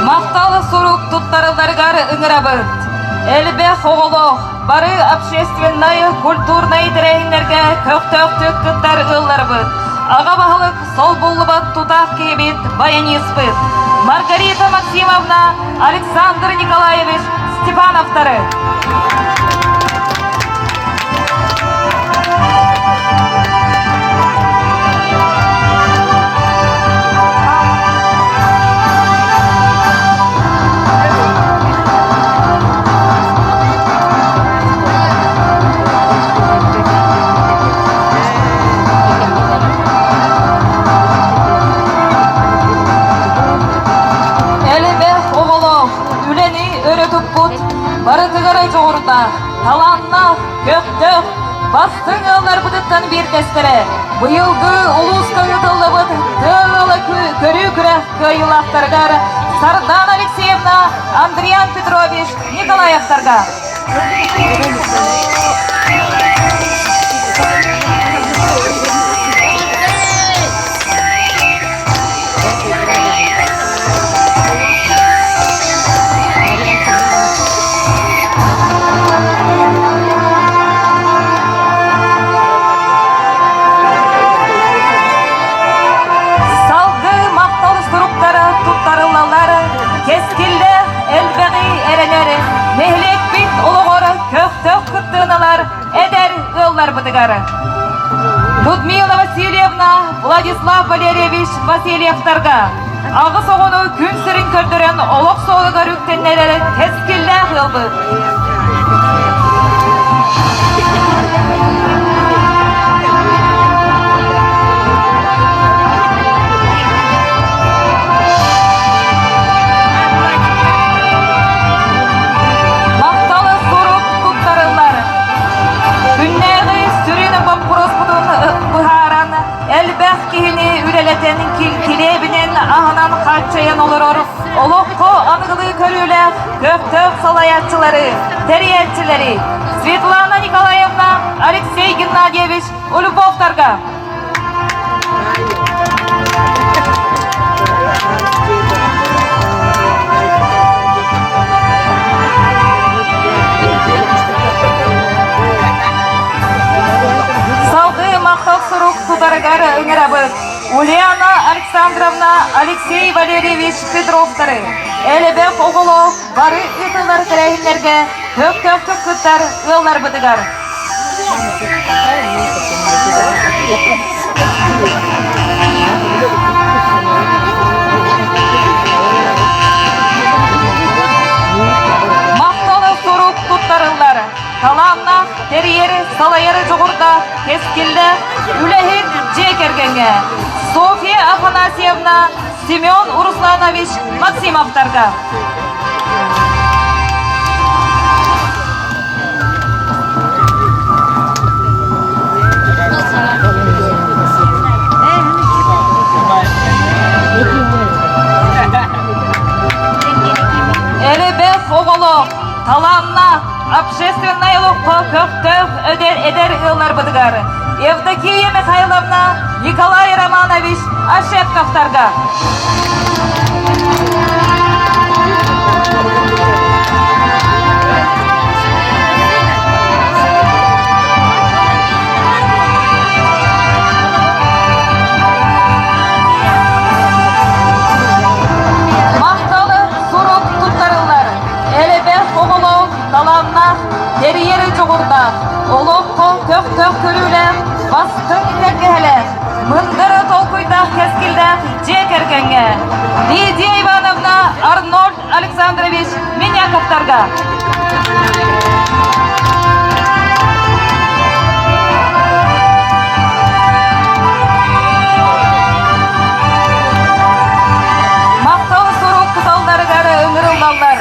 Махтал сурук туттарылларыгар ыҥырабыт. Элбэх оҕолоох, бары общественнай, культурнай тэрээһиннэргэ көхтөөхтүк кыттар ыалларбыт. Аҕа баһылык солбуллубат тутаах киһибит, баяниспыт Маргарита Максимовна, Александр Николаевич Степановтары. Элбэх оҕолоох, үлэни өрө туппут, барытыгар дьоҕурдаах, талааннаах, көхтөөх, бастыҥ ыалларбытыттан биирдэстэрэ быйылгы улууска ыытыллыбыт тыа ыала көрүү күрэх кыайыылаахтарыгар Сардана Алексеевна, Андриан Петрович Николаевтарга. Салгыы махтал суруктара туттарыллаллар, кэскиллээх элбэҕи эрэнэр, нэһилиэкпит олоҕор көхтөөх кыттыыналар эдэр ыалларбытыгар. Людмила Васильевна, Владислав Валерьевич Васильевтарга аҕыс оҕону күн сирин көрдөрөн олох суолугар үктэннэрэр кэскиллээх ыалбыт. Махталы сурук туттарыллар. Күннээҕи сүрүн боппуруоспутун быһааран, элбэх киһини үлэлэтэн килиэбинэн аһынан хааччыйан олорор олоххо аныгылыы көрүүлээх көхтөөх салайааччылары, тэрийээччилэри Светлана Николаевна, Алексей Геннадьевич Улюбовтарга. Салгыы махтал сурук тутарыгар ыҥырабыт Ульяна Александровна, Алексей Валерьевич Петровтары, элбэх оҕолоох бары ыытыллар тэрээһиннэргэ көхтөөхтүк кыттар ыалларбытыгар. Махталы сурук туттарыллар. Талааннаах, тэрийэр, салайар дьоҕурдаах, кэскиллээх, үлэһит дьиэ кэргэҥҥэ Софья Афанасьевна, Семен Русланович Максимовтарга. көхтөөх эдэр эдэр ыалларбытыгар Евдокия Михайловна, Николай Романович Ошепковтарга. Махталы сурук туттарыллар. Элбэх оҕолоох, талааннаах, тэрийэр дьоҕурдаах, олоххо көхтөөх көрүүлээх, бастыҥ тэлгэһэлээх, мындыр толкуйдаах кэскиллээх дьиэ кэргэҥҥэ Лидия Ивановна Арнольд Александрович Миняковтарга. Махтал сурук туталларыгар ыҥырыллаллар.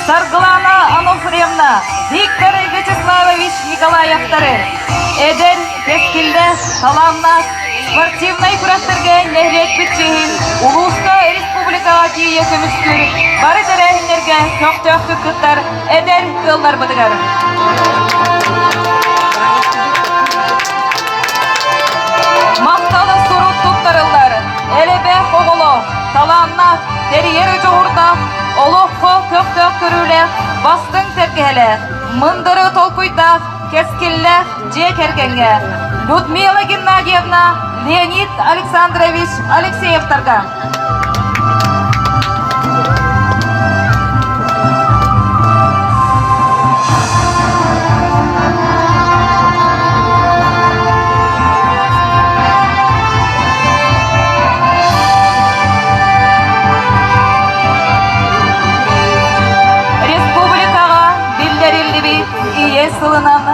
Саргылана Ануфриевна, Виктор Вячеславович Николаевтары, эдэр, кэскиллээх, талааннаах спортивнай күрэхтэргэ нэһилиэкпит чиэһин улууска, республикаҕа тиийэ көмүскүүр бары тэрээһиннэргэ көхтөөхтүк кыттар эдэр ыалларбытыгар. Махтал сурук туттарыллар. Элбэх оҕолоох, талааннаах, тэрийэр дьоҕурдаах, олоххо көхтөөх көрүүлээх, бастыҥ сэргэһэлээх, мындыры толкуйдаах, кэскиллээх дьиэ кэргэҥҥэ Людмила Геннадьевна, Леонид Александрович Алексеевтарга. Республикаҕа биллэриллибит Ийэ сылынан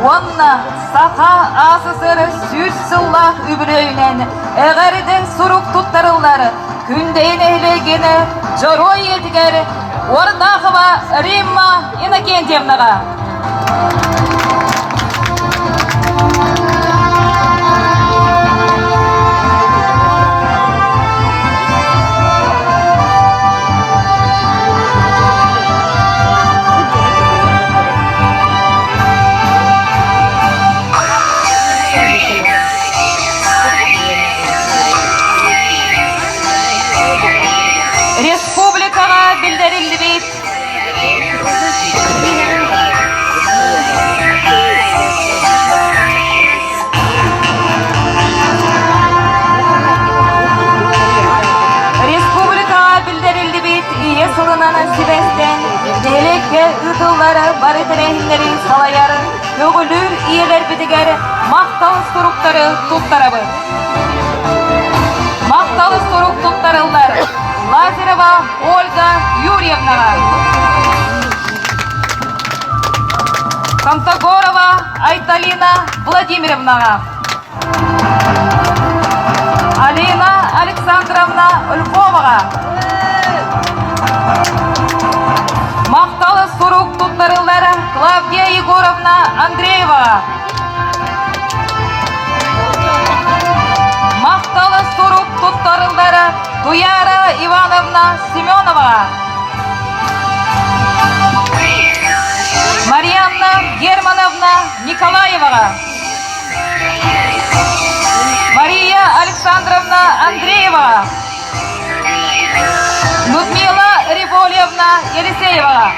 уонна Саха АССР 100 сыллаах үбүлүөйүнэн эҕэрдэ сурук туттарыллар Күндэйэ нэһилиэгин Дьоруой ийэтигэр Ордахова Римма Иннокентьевнаҕа. Республикаҕа биллэриллибит Республикаҕа биллэриллибит Ийэ сылынан сибээстээн нэһилиэккэ ыытыллар бары тэрээһиннэри салайар көҕүлүүр ийэлэрбитигэр махтал суруктары туттарабыт. Махтал сурук туттарыллар Лазарева Ольга Юрьевнаҕа. Контогорова Айталина Владимировнаҕа. Алина Александровна Львоваҕа. Махтал сурук туттарыллар Клавдия Егоровна Андрееваҕа. Махтал сурук туттарыллар Туяра Ивановна Семеноваҕа. Марианна Германовна Николаеваҕа. Мария Александровна Андрееваҕа. Людмила Револьевна Елисееваҕа.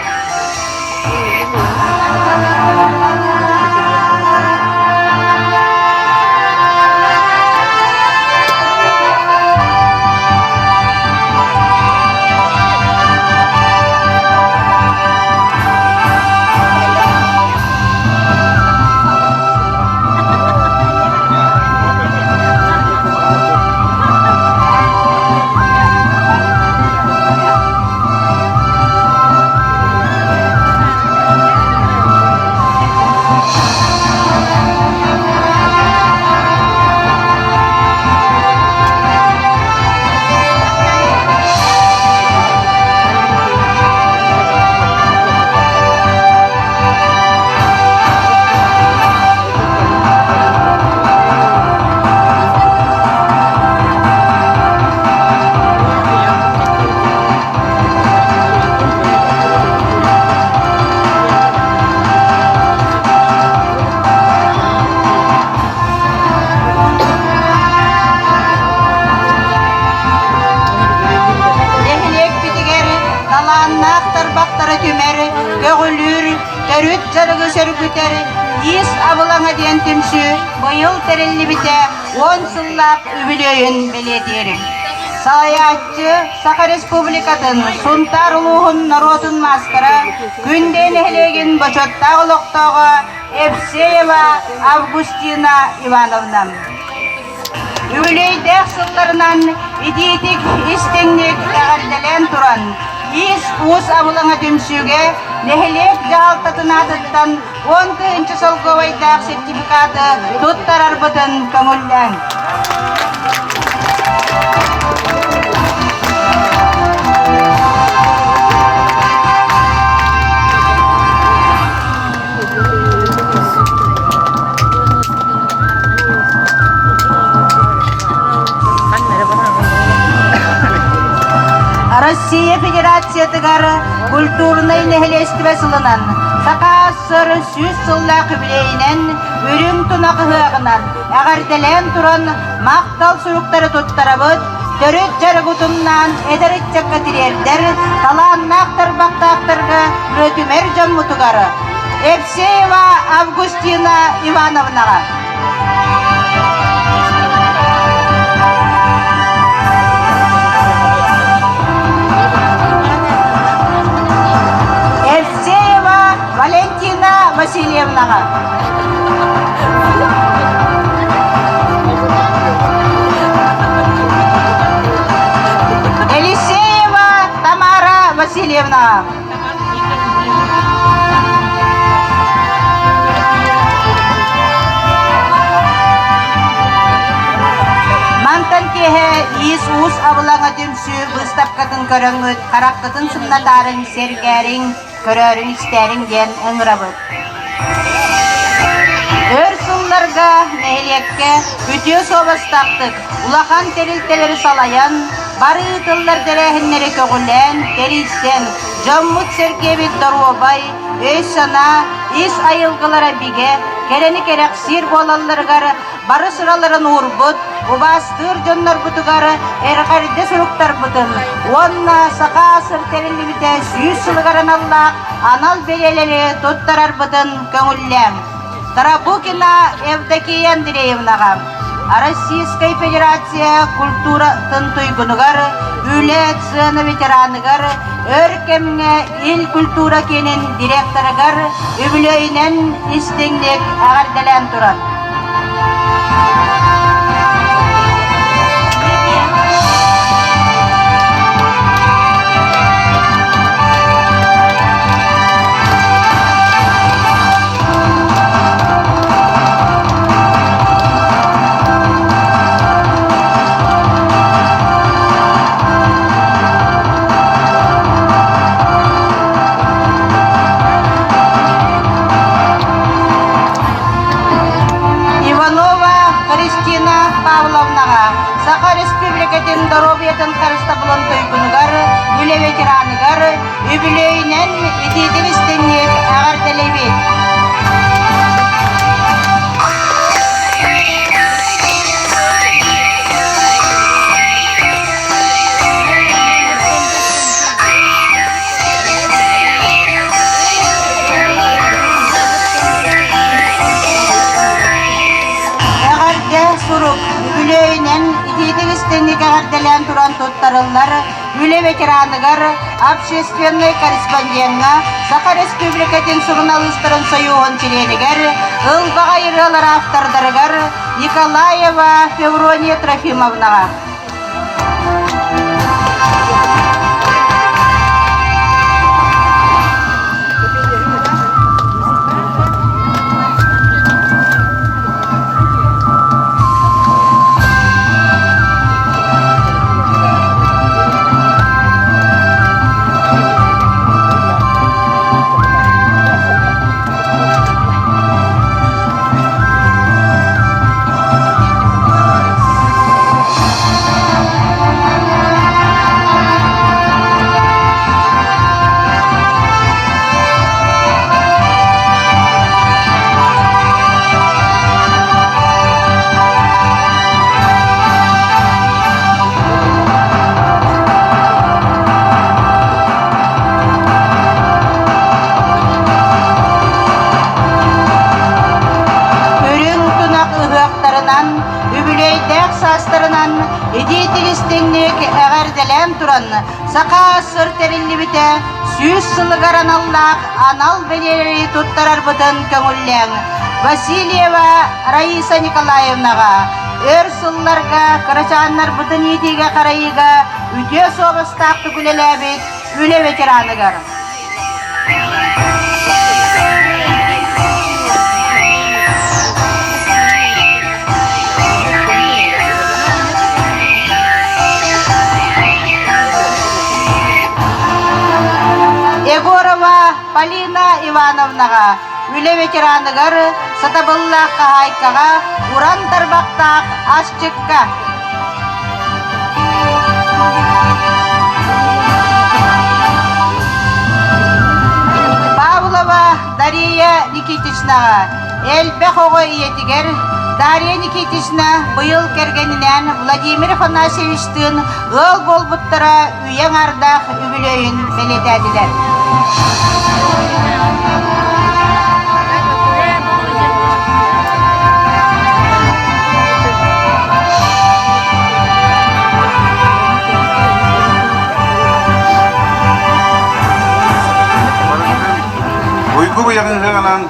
сөргүтэр Иис абылаҥа диэн түмсүү быйыл тэриллибитэ 10 сыллаах үбүлүөйүн бэлиэтиир. Салайааччы Саха Республикатын Сунтаар улууһун норуотун маастара, Күндэ нэһилиэгин бочуоттаах олохтооҕо Евсеева Августина Ивановна. Үбүлүөйдээх сылларынан итиитик истиҥник эҕэрдэлээн туран, Иис-уус абылаҥа түмсүүгэ нэһилиэк дьаһалтатын аатыттан 10 000 солкуобайдаах сертификаты туттарарбытын көҥүллээҥ. Россия Федерациятыгар культурнай нэһилиэстибэ сылынан Саха АССР 100 сыллаах үбүлүөйүнэн үрүҥ тунах ыһыаҕынан эҕэрдэлээн туран махтал суруктары туттарабыт, төрүт дьарык утумнаан эдэр ыччакка тириэрдэр талааннаах тарбахтаахтарга үөтүмэр дьоммутугар Евсеева Августина Ивановнаҕа. Евсеева Валентина Васильевнаҕа. Елисеева Тамара Васильевна. Мантан киэһэ иис-уус абылаҥа түмсүү быыстапкатын көрөҥҥүт, хараххытын сымнатаарыҥ, сэргээриҥ, көрөөрүҥ-истээриҥ диэн ыҥырабыт. Өр сылларга нэһилиэккэ үтүө суобастаахтык улахан тэрилтэлэри салайан, бары ыытыллар тэрээһиннэри көҕүлээн, тэрийсэн, дьоммут-сэргэбит доруобай, өй-санаа, ис айылгылара бигэ, кэрэни кэрэхсиир буолалларыгар бары сыраларын уурбут, убаастыыр дьоннорбутугар эҕэрдэ суруктарбытын уонна Саха АССР тэриллибитэ 100 сылыгар аналлаах анал бэлиэлэри туттарарбытын көҥүллээҥ. Тарабукина Евдокия Андреевнаҕа Российскай Федерация культуратын туйгунугар, үлэ сыана ветераныгар, өр кэмҥэ Ил культура киинин директорыгар үбүлүөйүнэн истиҥник эҕэрдэлээн турар. Иванова Христина Павловнаҕа Саха Республикатын доруобуйатын харыстабылын туйгунугар, үлэ ветераныгар үбүлүөйүнэн итиитин истиҥник эҕэрдэлиибит! Эҕэрдэ сурук үбүлүөйүнэн итиитик истиҥник эҕэрдэлээн туран туттарыллар үлэ ветераныгар, общественнай корреспондеҥҥа, Саха Республикатын суруналыыстарын сойууһун чилиэнигэр, ылбаҕай ырыалар автордарыгар Николаева Феврония Трофимовнаҕа. Итиитик-истиҥник эҕэрдэлээн туран, Саха АССР тэриллибитэ 100 сылыгар аналлаах анал бэлиэлэри туттарарбытын көҥүллээҥ. Васильева Раиса Николаевнаҕа өр сылларга кырачааннарбытын иитиигэ-харайыыга үтүө суобастаахтык үлэлээбит үлэ ветераныгар. Егорова Полина Ивановнаҕа үлэ ветераныгар, сатабыллаах хаһаайкаҕа, уран тарбахтаах асчыкка. Павлова Дария Никитичнаҕа элбэх оҕо ийэтигэр Дария Никитична быйыл кэргэнинээн Владимир Афанасьевичтыын ыал буолбуттара үйэ аҥаардаах үбүлүөйүн бэлиэтээтилэр. Уйгу быйаҕын ыһыаҕынан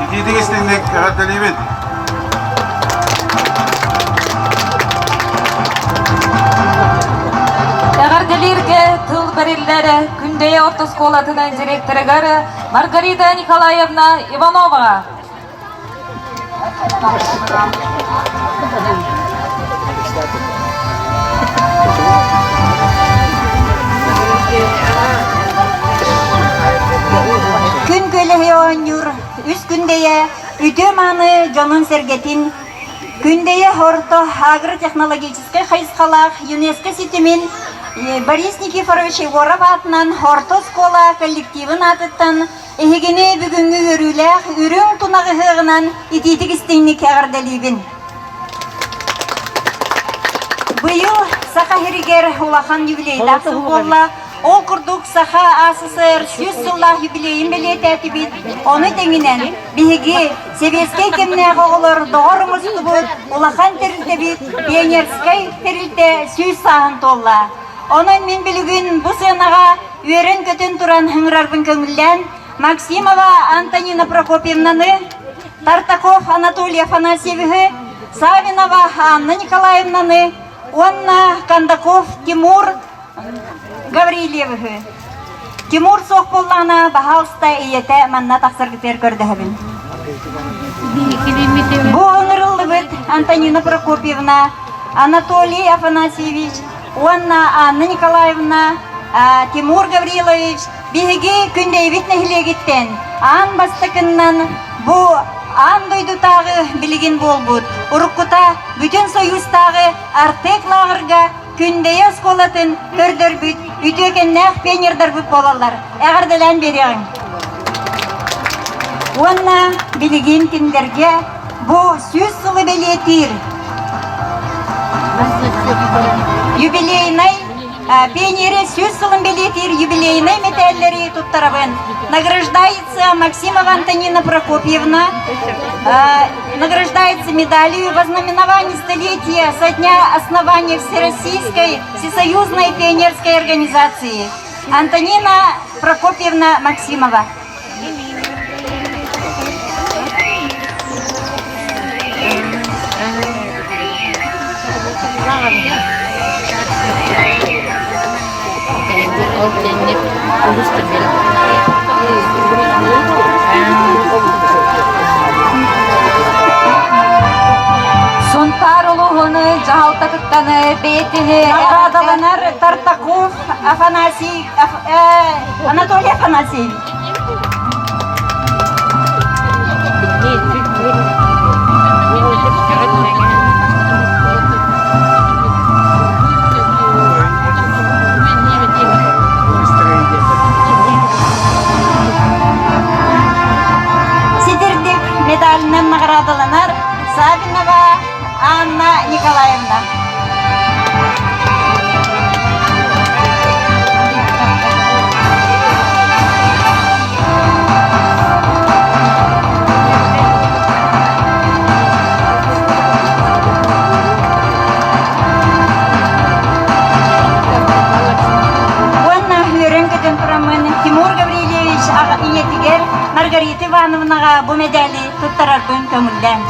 итиитик истиҥник эҕэрдэлиибит! Эҕэрдэлииргэ тыл бэриллэр Күндэйэ орто оскуолатын директорыгар Маргарита Николаевна Ивановаҕа. Күн күөлэһи оонньуур үс Күндэйэ үтүө-мааны дьонун-сэргэтин Күндэйэ орто агротехнологическай хайысхалаах ЮНЕСКО ситимин Борис Никифорович Егоров аатынан орто оскуола коллективын аатыттан эһигини бүгүҥҥү үөрүүлээх үрүҥ тунах ыһыаҕынан итиитик истиҥник эҕэрдэлиибин. Быйыл Саха сиригэр улахан юбилейдаах сыл буолла. Ол курдук Саха АССР 100 сыллаах юбилейын бэлиэтээтибит. Ону тэҥинэн биһиги сэбиэскэй кэмнээх оҕолор доҕор оҥостубут улахан тэрилтэбит пионерскай тэрилтэ 100 сааһын туолла. Онон мин билигин бу сыанаҕа үөрэн-көтөн туран ыҥырарбын көҥүллээн Максимова Антонина Прокопьевнаны, Тартаков Анатолий Афанасьевиһы, Савинова Анна Николаевнаны уонна Кондаков Тимур Гаврильевиһы. Тимур суох буоллаҕына, баһаалыста ийэтэ манна тахсаргытыгар көрдөһөбүн. Бу ыҥырыллыбыт Антонина Прокопьевна, Анатолий Афанасьевич уонна Анна Николаевна, Тимур Гаврилович биһиги Күндэйбит нэһилиэгиттэн аан бастакыннан бу аан дойдутааҕы билигин буолбут уруккута бүтүн Союзтааҕы Артек лааҕырга Күндэйэ оскуолатын көрдөрбүт үтүөкэннээх пионердарбыт буолаллар. Эҕэрдэлээн биэриэҕиҥ. Уонна билигин кинилэргэ бу 100 сылы бэлиэтиир юбилейнай пионеры 100 сылын бэлиэтиир юбилейнай мэтээллэри туттарабын. Награждается Максимова Антонина Прокопьевна, награждается медалью во знаменовании столетия со дня основания Всероссийской Всесоюзной пионерской организации Антонина Прокопьевна Максимова. Сунтаар улууһун дьаһалтатыттан бэйэтини Наҕараадаланар Тартаков Афанасий Анатолий Афанасьевич. Ситирдик медалынан наҕараадаланар Савинова Анна Николаевна. Ивановнаҕа бу мэдээли туттарарбын көҥүллээҥ.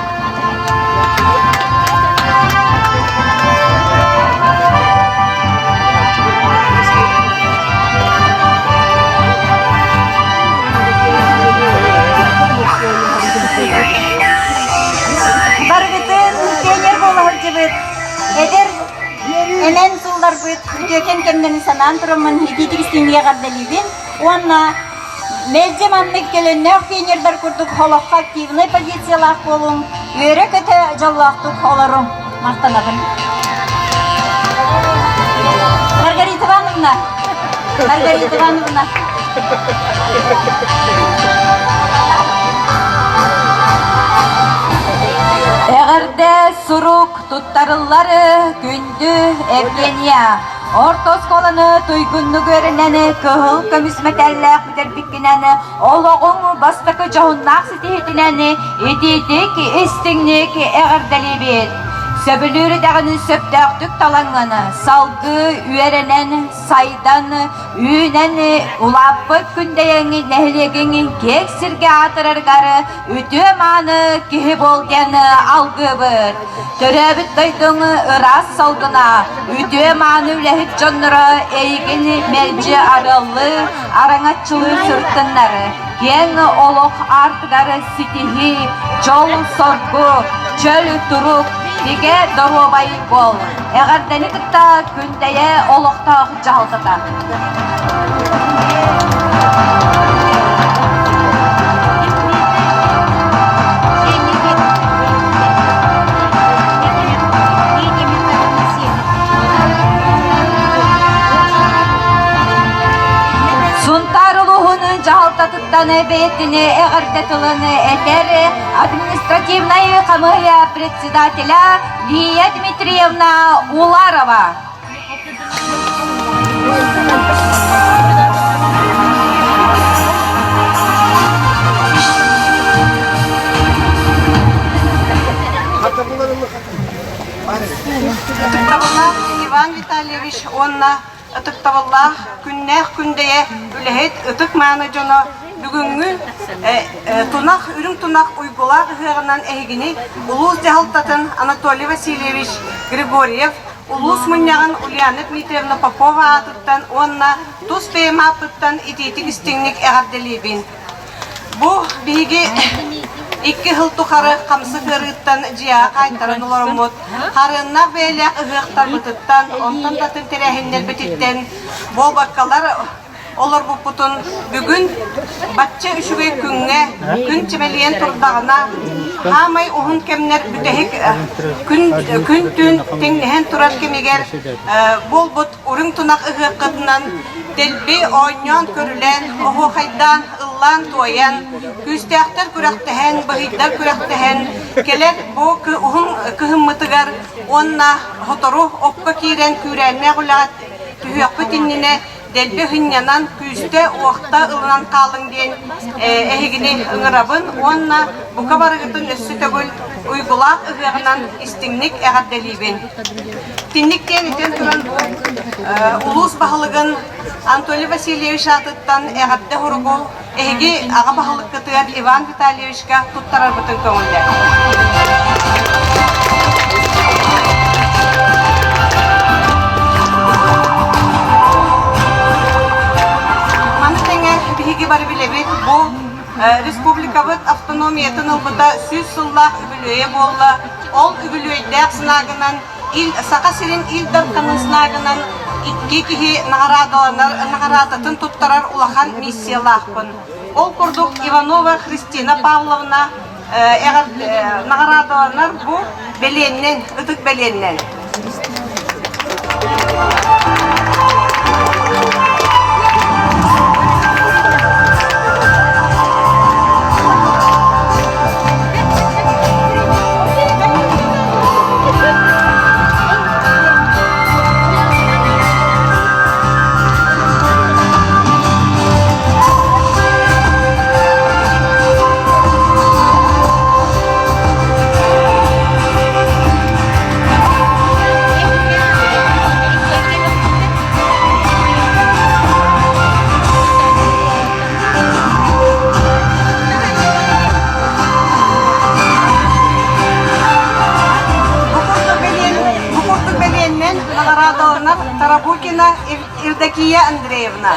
Барыгытын пионер буола сылдьыбыт эдэр эмэн сылларбыт үтүөкэн кэмнэрин санаан тураммын итиитик истиҥҥэ эҕэрдэлиибин уонна мэлдьи маннык төлөннөөх пионердар курдук олоххо активнай позициялаах буолуҥ, үөрэ-көтө дьоллоохтук олоруҥ. Махтанабын. Маргарита Ивановна, Маргарита Ивановна. Эҕэрдэ сурук туттарыллар күндү Евгения. Орто оскуоланы туйгуннук үөрэнэн кыһыл көмүс мэтээллээх бүтэрбиккинэн олоҕуҥ бастакы дьоһуннаах ситиһиитинэн итиитик, истиҥник эҕэрдэлиибит. Сөбүлүүр идэҕин сөптөөхтүк талаҥҥын, салгыы үөрэнэн, сайдан, үүнэн улааппыт Күндэйэҥ нэһилиэгиҥ киэҥ сиргэ аатырарыгар үтүө-мааны киһи буол диэн алгыыбыт. Төрөөбүт дойдуҥ ыраас салгына, үтүө-мааны үлэһит дьонноро эйигин мэлдьи арыаллыы, араҥаччылыы сырыттыннар. Киэҥ олох аартыгар ситиһии, дьол-соргу, чөл турук, бигэ доруобай буол. Эҕэрдэни кытта Күндэйэ олохтоох дьаһалтата. Сунтаар улууһун дьаһалтатыттан бэйэтин эҕэрдэ тылын этэр административнай хамыыһыйа председателя Лия Дмитриевна Уларова. Ытыктабыллаах Иван Витальевич уонна ытыктабыллаах күннээх күндэйэ үлэһит ытык-мааны дьоно бүгүҥҥү тунах үрүҥ тунах уйгулаах ыһыаҕынан эһигини улуус дьаһалтатын Анатолий Васильевич Григорьев улуус мунньаҕын Ульяна Дмитриевна Попова аатыттан уонна тус бэйэм ааппыттан итиитик истиҥник эҕэрдэлиибин. Бу биһиги икки сыл тухары хамсык ыарыыттан дьиэҕэ хаайтаран олороммут, харыаннаах бэйэлээх ыһыахтарбытыттан, онтон да атын тэрээһиннэрбититтэн буолбаккалар олорбуппутун бүгүн бачча үчүгэй күҥҥэ күн чэмэлийэн турдаҕына хаамай уһун кэмнэр бүтэһик күн күн-түүн тэҥнэһэн турар кэмигэр буолбут үрүҥ тунах ыһыаххытынан дэлби оонньоон-көрүлээн, оһуохайдаан, ыллаан-туойан, күүстээхтэр күрэхтэһэн, быһыйдар күрэхтэһэн, кэлэр бу уһун кыһыммытыгар уонна сотору окко киирэн күүрээннээх үлэҕэ түһүөхпүт иннинэ дэлби сынньанан, күүстэ-уохта ылынан хаалыҥ диэн эһигини ыҥырабын уонна бука барыгытын өссө төгүл уйгулаах ыһыаҕынан истиҥник эҕэрдэлиибин. Итинник диэн этэн туран бу улуус баһылыгын Анатолий Васильевич аатыттан эҕэрдэ суругу эһиги аҕа баһылыккытыгар Иван Витальевичка туттарарбытын көҥүллэр. Маны тэҥэ биһиги бары билэбит бу республикабыт автономиятын ылбыта 100 сыллаах үбүлүөйэ буолла. Ол үбүлүөйдээх знагынан Ил, Саха сирин Ил Дарханын знагынан икки киһи наҕараадаланар наҕараадатын туттарар улахан миссиялаахпын. Ол курдук Иванова Христина Павловна наҕараадаланар бу бэлиэннэн, ытык бэлиэннэн. Тарабукинанар Тарабукина Евдокия Андреевна.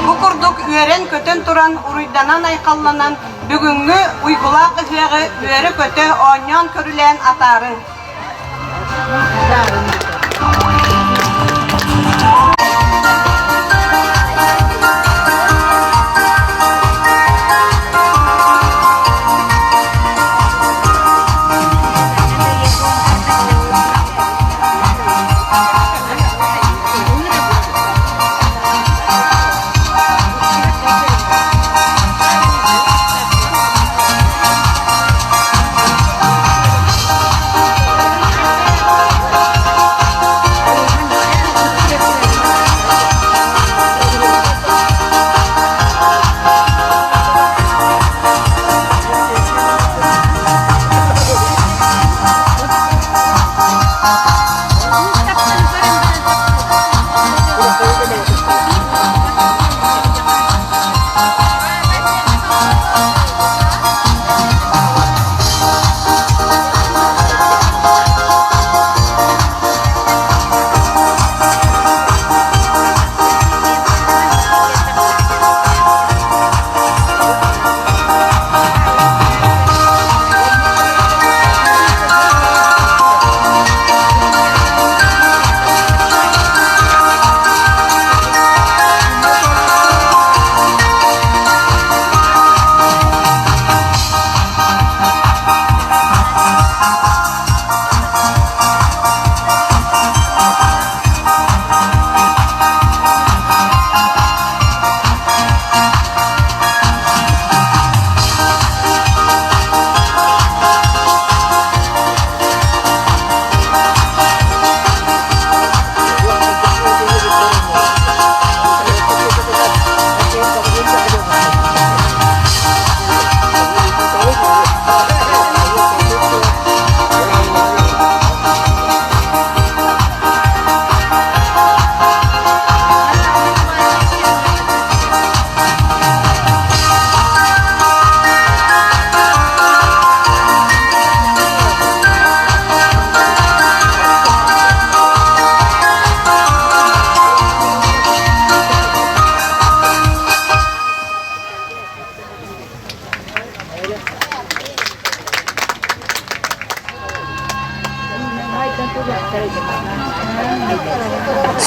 Бу курдук үөрэн-көтөн туран, уруйданан-айхалланан, бүгүҥҥү уйгулаах ыһыаҕы үөрэ-көтө оонньоон-көрүлээн атаарыҥ.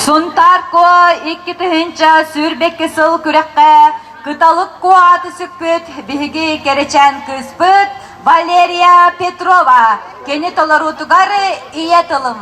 Сунтаар Куо 2022 сыл күрэххэ Кыталык Куо ааты сүкпүт биһиги кэрэчээн кыыспыт Валерия Петрова кини толоруутугар ийэ тылым.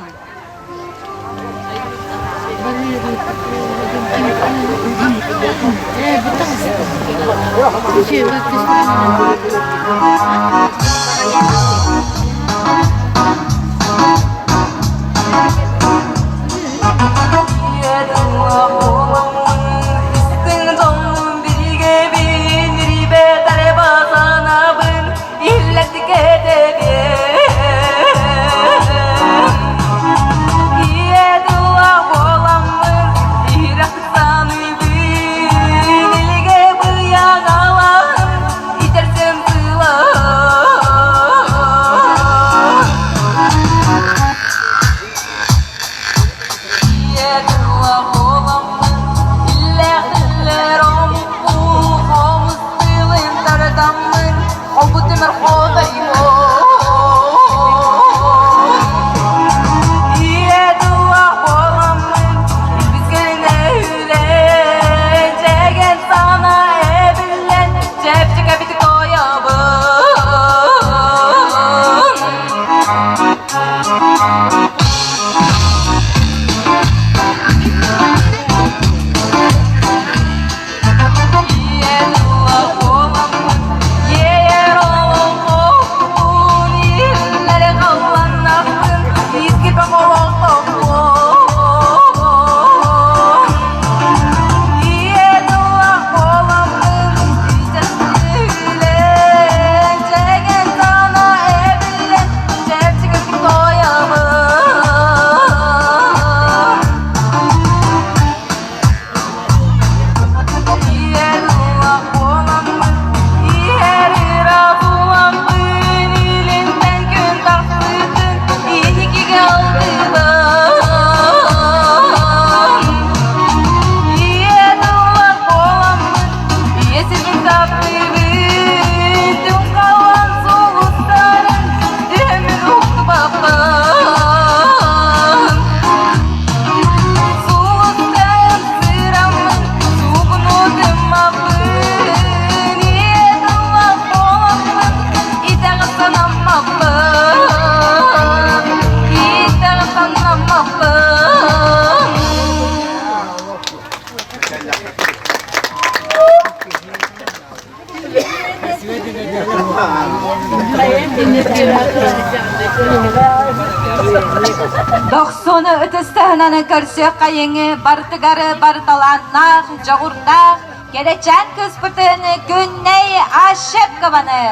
Дохсуну ытыстаһынан көрсүөххэйиҥ барытыгар барыталааннаах, дьоҕурдаах, кэрэчээн кыыспытын Күннэй Ощепкованы!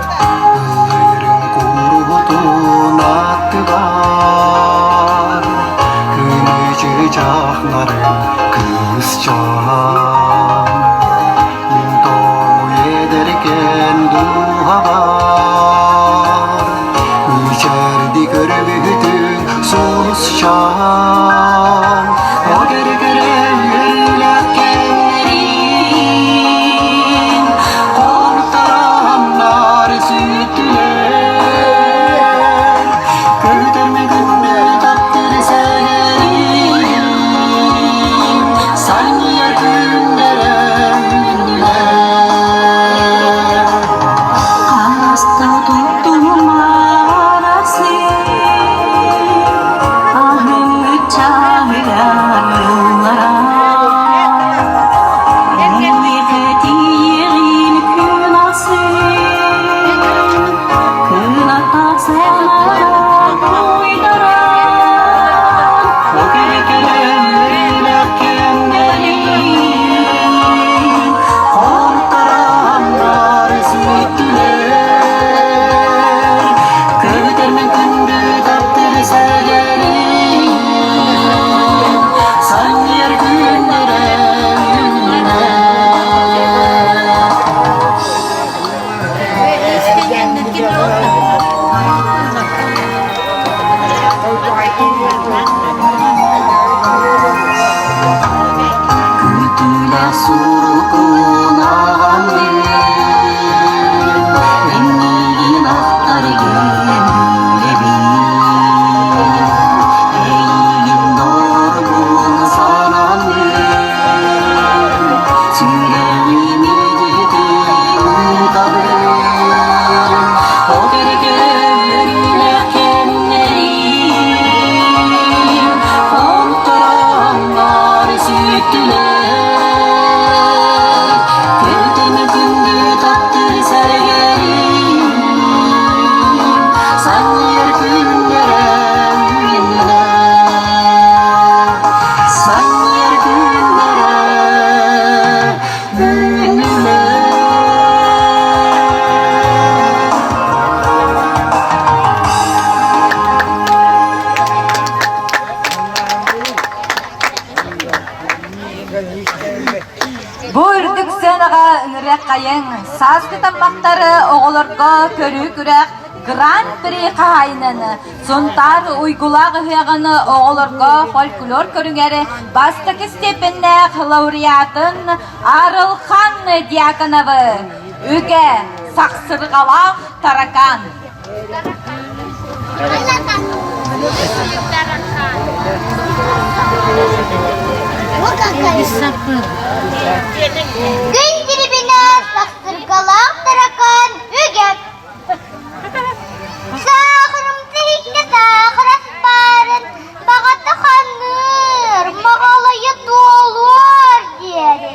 Ыллыырын куруутун аттыгар Күнү-чыычаахнарын кыысчаан Мин тоҥуй эдэркээн дууһабар Мичээрди көрбүтүн сулусчаан О кэрэ-кэрэ үөрүүлээх кэмнэрим. Сурукун ааҕаммын, Иннигин ахтаргын билэбин. Эйигин доргун сананным, Сүрэҕим илдьитин ыытабын. Ол кэрэ үөрүүлээх кэмнэрим, Онтороннор сүттүлэр. Күтүмү күндү таптыр сэргэрим, Санньыар күннэрэ үүннүлэр. Санньыар күннэрэ үүннүлэр. Бу үрдүк сыанаҕа ыҥырыах хайыҥ, сааскы таммахтары оҕолорго көрүү-күрэх Гран-при хаһаайынын Сунтаар уйгулаах ыһыаҕын оҕолорго фольклор көрүҥэр бастакы степеннээх лауреатын Арылхан Дьяконовы Үгэ сахсырҕалаах таракан. Күн дирибинэ сахсыргалаах таракан үгэ. Саахарымса иһиккэ саахарас баарын баҕата ханыыр, моҕолойо туолуор диэри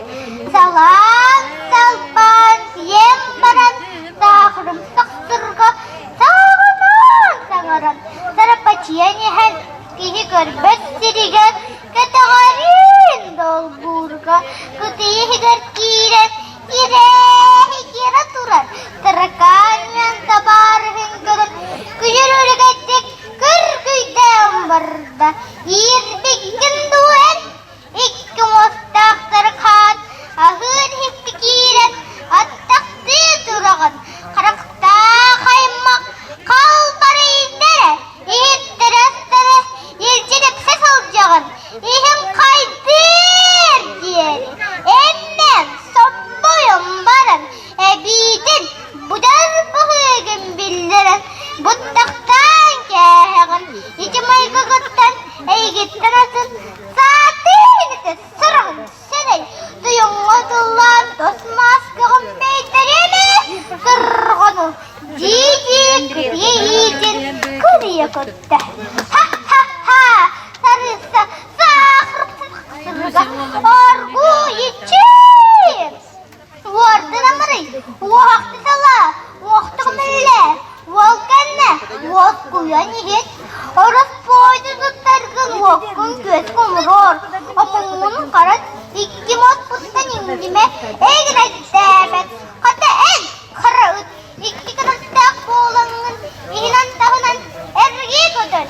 салаан салбаан сиэн баран саахарым сахсырга сааҕынаан саҥаран сарапачыйан иһэн киһи көрбөт сиригэр кэтэҕэриин долбуурга кытыы иһигэр киирэн кирээһи-кирэ турар таракаан үөн табаарыһын көрөн күнүр үлүгэйдик күргүйдээн барда иирбиккин дуу эн Икки муостаахтары хаан аһыыр иһиккэ киирэн аттахтыы тураҕын, харахтаах аймах халбарыйда эрэ, иһиттэрэ-астара илдьи тэпсэ сылдьаҕын, иһим хайдыыр диэри эммэм соппойон баран эбиитин быдар быһыыгын биллэрэн быттахтаан кээһэҕин, ити майгыгыттан эйигиттэн атын Саатыын этэ сыраҕын сэрэй, туйуҥҥа тыллаан тос мааскаҕын бэйдэриэмэ, сырҕану дии-дии кытыйа иитин кырыйа көттө. Ха-ха-ха, сарыысса саахырга оргууй иччиин! Уордун амырый, уоһахты салаа, уохтук мэллээ, уол кэннэ уоскуйан иһит, ороспуойду туттаргын уоккун күөскэ умуруор, омуҥҥун харат, икки муоспуттан иҥнимэ, эйигин эттээбэт, хата эн, хара ыт, Икки кынаттаах буолаҥҥын иһинэн-таһынан эргийэ көтөн,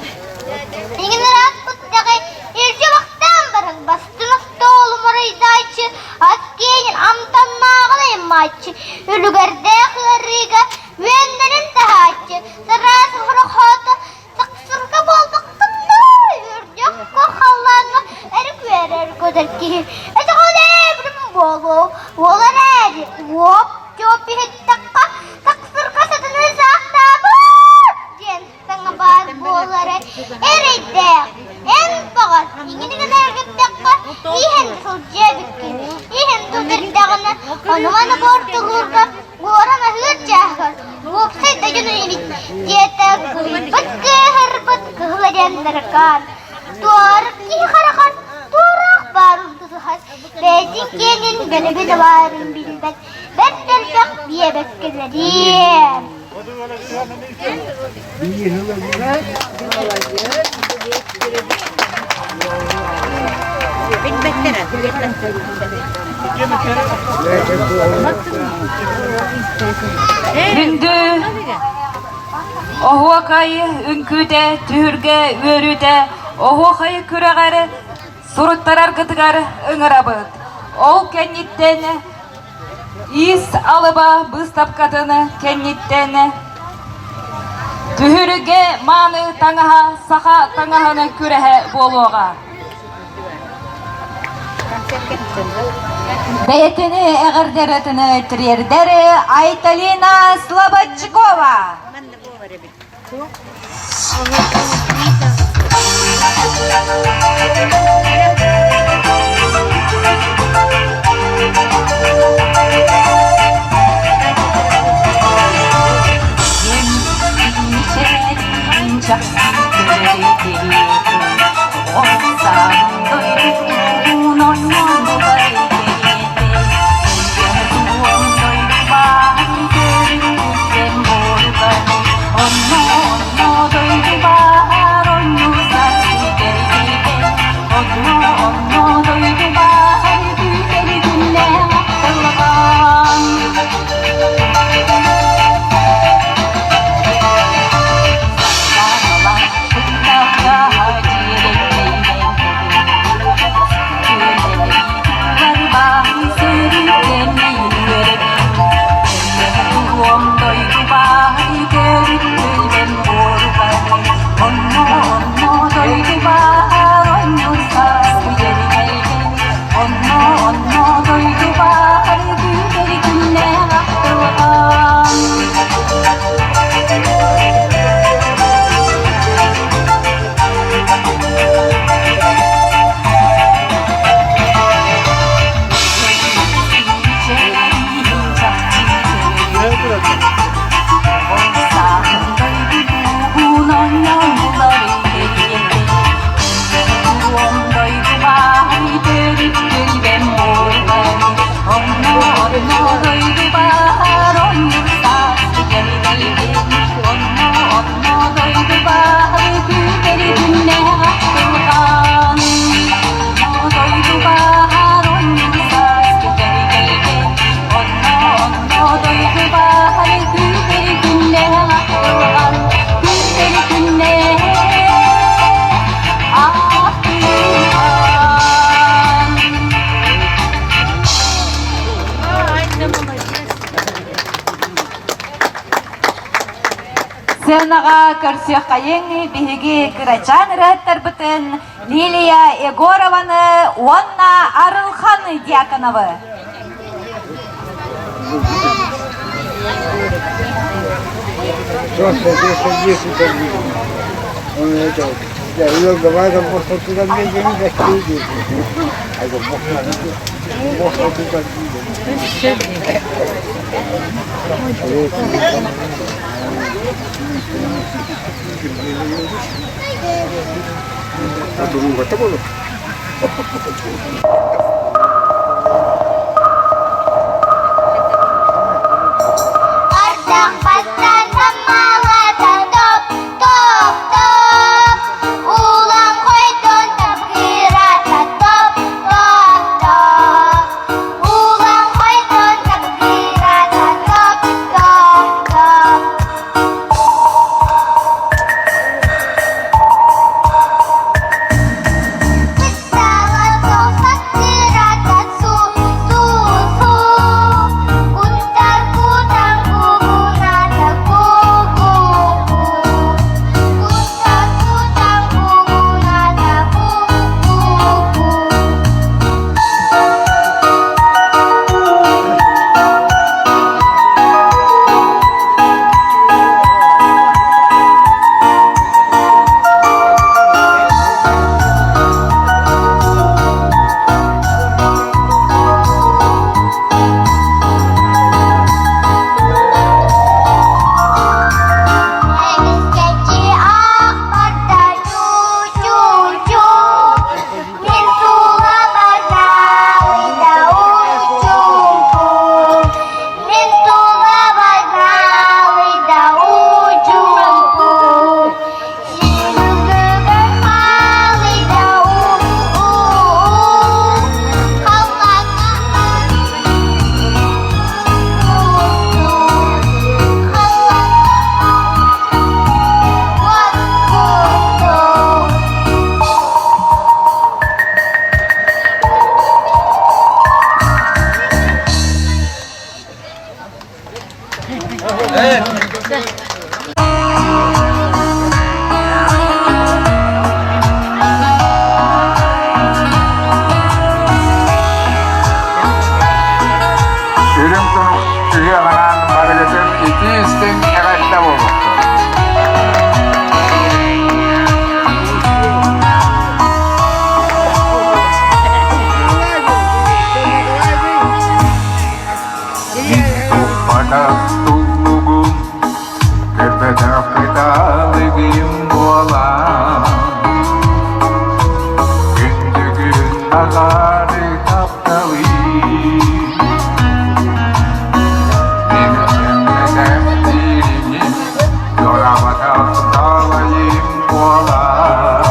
иҥин ырааппыттаҕы илдьи бахтаан баран бастыҥ остуолум оройдооччу, ас киэнин амтаннааҕын аймааччы, үлүгэрдээх ыарыыга үөннэрин таһааччы, сараас хорохоото Сахсырга буолбаккын дуу, үрдүккэ халлааҥҥа эрик үөрэр көтөр киһи этэҕэлээбитим буолуо, уол эрээри уоп-чуоп иһиттэххэ сахсырга сытыны саахтаабыт диэн саҥа баар буолара эрэйдээх. Эн баҕар иҥин эргиттэххэ иһэн сылдьыа эбиккин, иһэн тутардаҕына ону-маны буортулуурга Уоран аһыыр чааһыгар уопсай да дьону эбит диэтэ кыыһырбыт кыыһырбыт кыһыл эриэн таракаан. Туорах киһи хараҕар туораах баарын тутуһар, бэйэтин киэнин бэлэбин баарын билбэт, бэрт элбэх биэбэккэлэриэм. Күндү оһуокай үҥкүүтэ, түһүлгэ үөрүүтэ оһуохай күрэҕэр суруттараргытыгар ыҥырабыт. Ол кэнниттэн Иис алыба быыстапкатын кэнниттэн Түһүлгэ мааны таҥаһа саха таҥаһын күрэһэ буолуоҕа. Бэйэтини эҕэрдэрэтини тириэрдэр Айталина Слободчикова. Сценаҕа көрсүөххэйиҥ биһиги кырачаан ырыаһыттарбытын Лилия Егорованы уонна Арылхан Дьяконовы. Ардах бастан таммалата топ, топ, топ. Улан хойдон табгырата топ, топ, топ. Улан хойдон табгырата топ, топ, топ. Кыттала топ, Билбэтэх туллугум, көрбөтөх кыталыгым буолан Күндүгүн аҕаары тапталыы Мин сэммэтэх дириҥим, дорабатах далайым буолан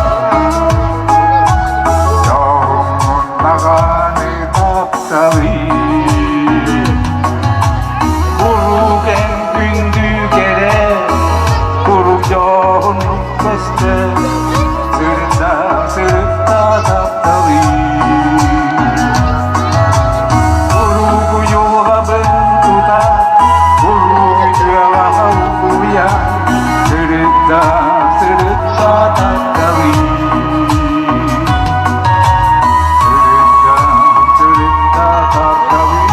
Дьоһуммун даҕаны тапталыы Куруук эн күндү кэрэ, куруук дьоһун көстөр, сырда, сырда тапталыы. Куруук уйулҕабын тута, куруук үтүөҕэ холбуйа, сырда, сырда тапталыы. Сырда, сырда тапталыы.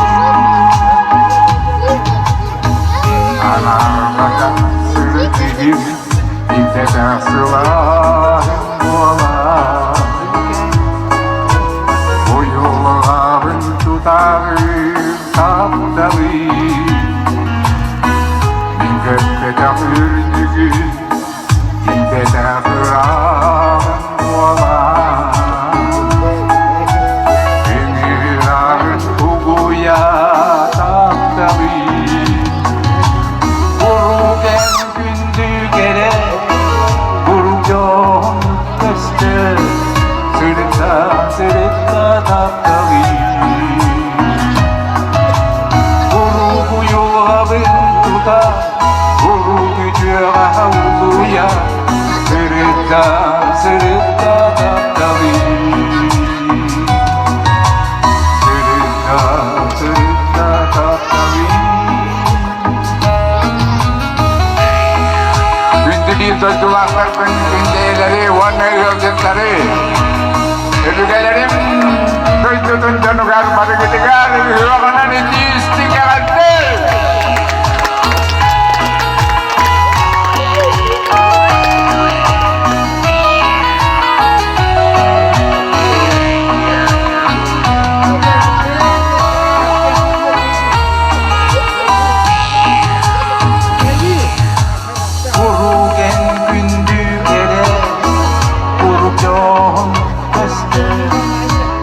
Анаарбата сырытыгым, илдэтэх сылааһым буолар. Уйулҕабын тутарым тапталыы. Мин көппөтөх үрдүгүн, тиийбэтэх ырааҕым буолар. Ыҥыырарын угуйа тапталыы. Куруук эн күндү кэрэ, куруук дьон көстөр, сырытта, сырытта тапталыы. Куруук уйулҕабын тута, куруук үтүөҕэ улуйа, сырытта, сырытта тапталыы. Сырытта, сырытта тапталыы. Күндү биир дойдулаахтарбын, күндэйэлэри уонна ыалдьыттары, өбүгэлэрим дойдутун дьонугар барыгытыгар ыһыаҕынан итии-истиҥ эҕэрдэ! Куруук эн күндү кэрэ, куруук дьоһун көстөр,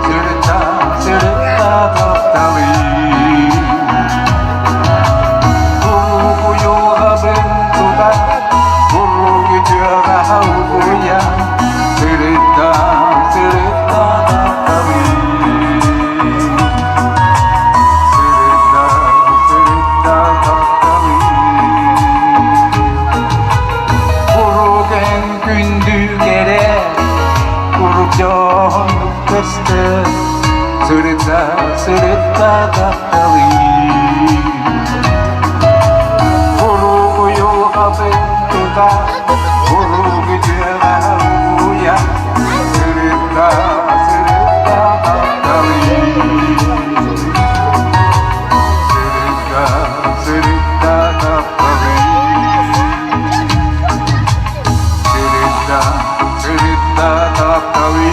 сырытта, сырытта тапталыы. Куруук уйулҕабын тута, куруук үтүөҕэ угуйа, сырытта, сырытта тапталыы. Сырытта, сырытта тапталыы. Куруук эн күндү кэрэ, куруук дьоһун көстөр, сырытта, сырытта тапталыы. Куруук уйулҕабын тута, куруук үтүөҕэ угуйа, сырытта, сырытта тапталыы. Сырытта, сырытта тапталыы. Сырытта, сырытта тапталыы.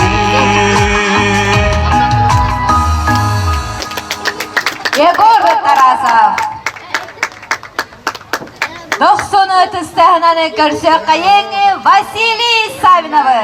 Егор Тарасов. Дохсуну тыстаһынан көрсүөххэйиҥ Василий Савиновы.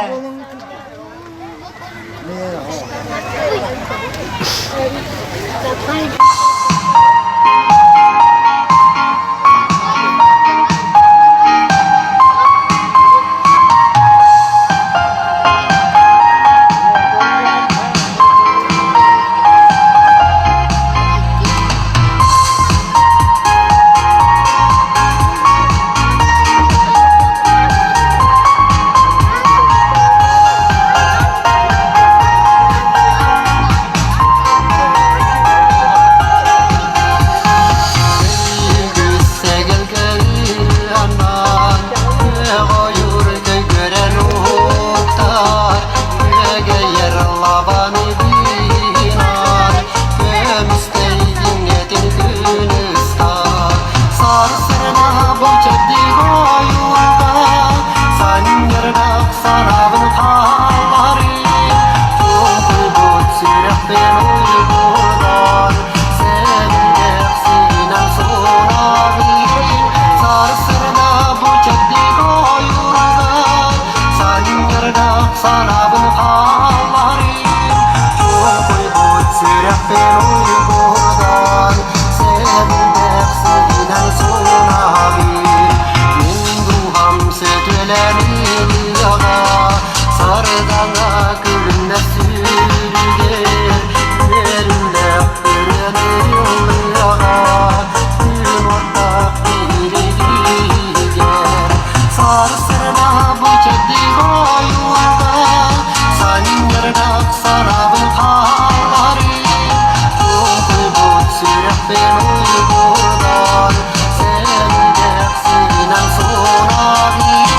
сүрэхпин уйгурдан, Сэргэхсийинэн суунабын.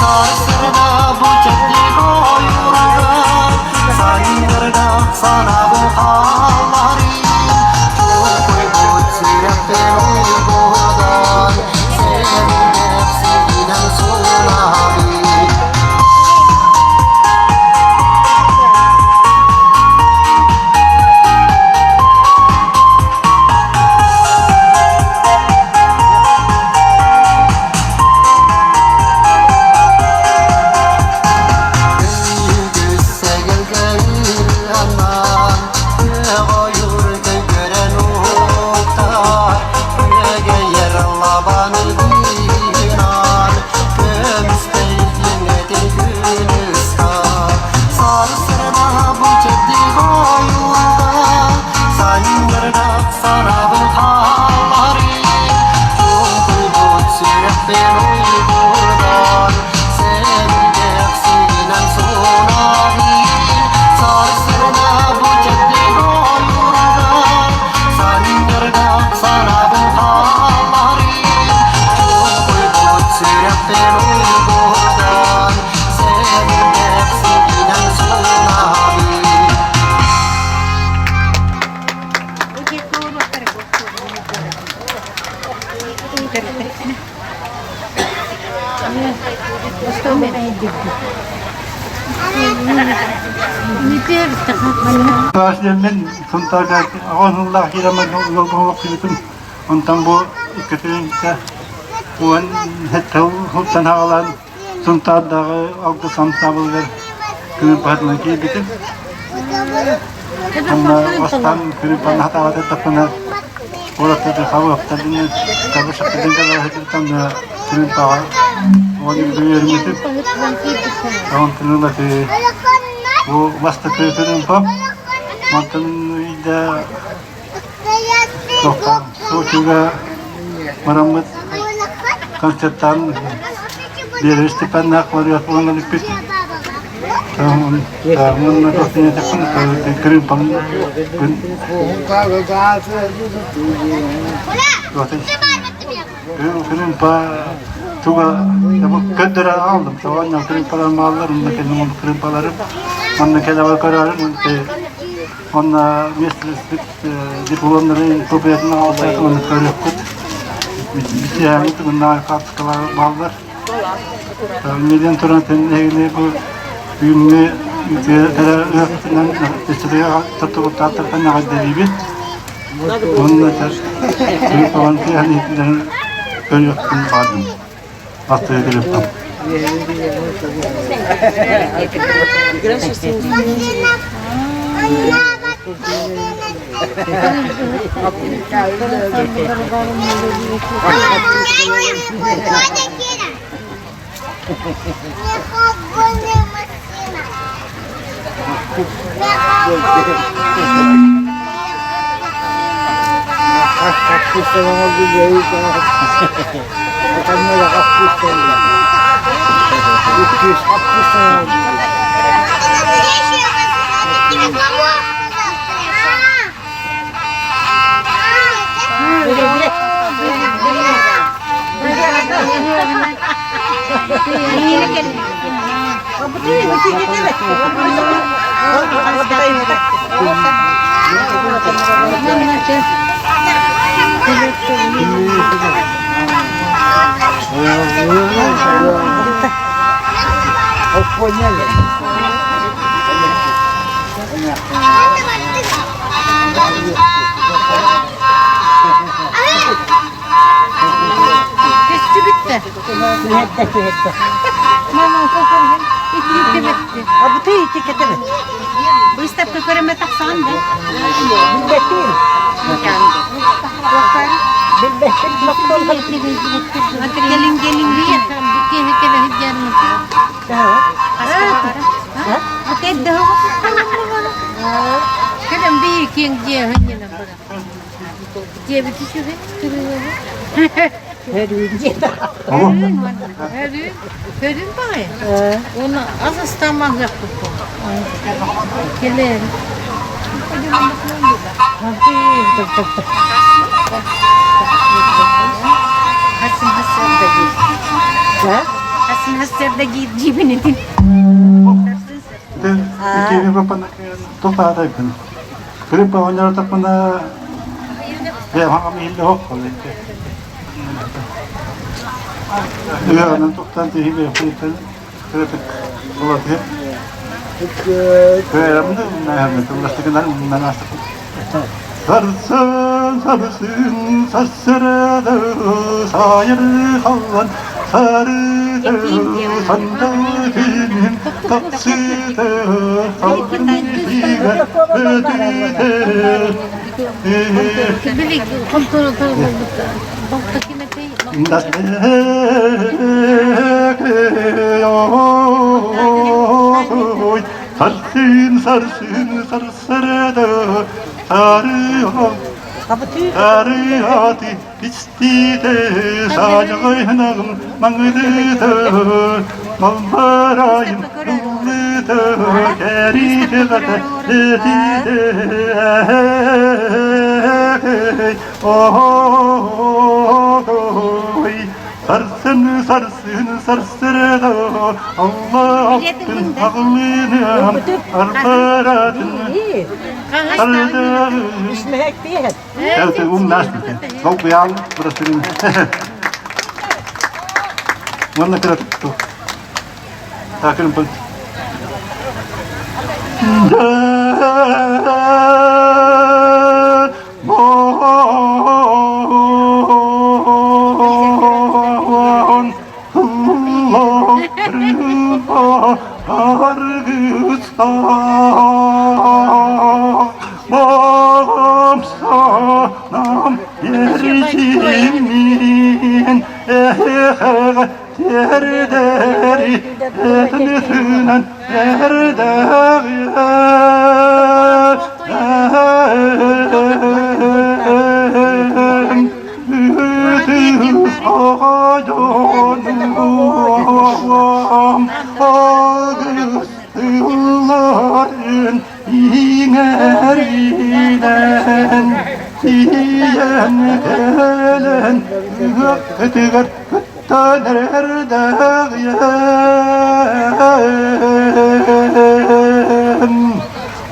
Сарсыарда бу чэбдик ойуурга, Сайыннарга санаабын хаалларыы. Чуҥкуйбут сүрэхпин уйгурдан, Сэргэхсийинэн суунабын. Сарабын хаалларыы, чуҥкуйбут сүрэхпин уйгурдан, Сэргэхсийинэн суунабын, сарсыарда бу чэбдик ойуурга, Санньырга санаабын хаалларыы, чуҥкуйбут сүрэхпин уйгурдан, Сэргэхсийинэн суунабын. Мен Сунтаарга оҕонуллаах киирэммин олохсуйбутум. Онтон бу иккитинчэ уон сылтан хаалан Сунтаардааҕы алгыс ансаамбылыгар күрүлбаһытынан киирбитим. Онно бастаан күрүлбаны хатаабат эттэхпинэ, уолаттарга хабыахтардын, табышахтардын кэлээһититтэн күрүлбаҕа оҕонньорго үөрэммитим. Онтон ыла бу бастакы күрүлбам. Онтон ыйда Сочига бараммыт концерттаан Биэрэ Степаннаах барыах буолан иликпит. Кырыымпам күн Кырыымпа туга көрдөрө алдым. Тоҕонньон кырыымпаларым бааллар, онно кэлин кырыымпаларым. Онно кэлэ көрөөрүм, Онно миэстэлэспит дипломнарын копиятын аҕалбыт уонна көрүөххүт. Битиһээҥҥит уонна хаартыскалар бааллар. Милен туран эһигини бу бүгүҥҥү үтүө ыһыахпытынан өссө тартыбыттаахтартан эҕэрдэлиибит. Уонна Түрүк тыаһын иһитиннэрэн көрүөхпүн баҕардым. Аттыга кэлиэххин. Выставка көрөмө тахсан да. Келин келин Сарсын, сарсын, сассырады, сайыр халлан, сарыды, сандал күнүм тапсыды, салгын сигэ өтүдэ. Сарсын, сарсын, сарсырды, Сарыаты истиде саҗыгыйнагым маңыдыды Малбарайым ыллыды кәритегата этиде Ой Сарсын сарсын сарсырды Аллахтын ағылыным арбаратын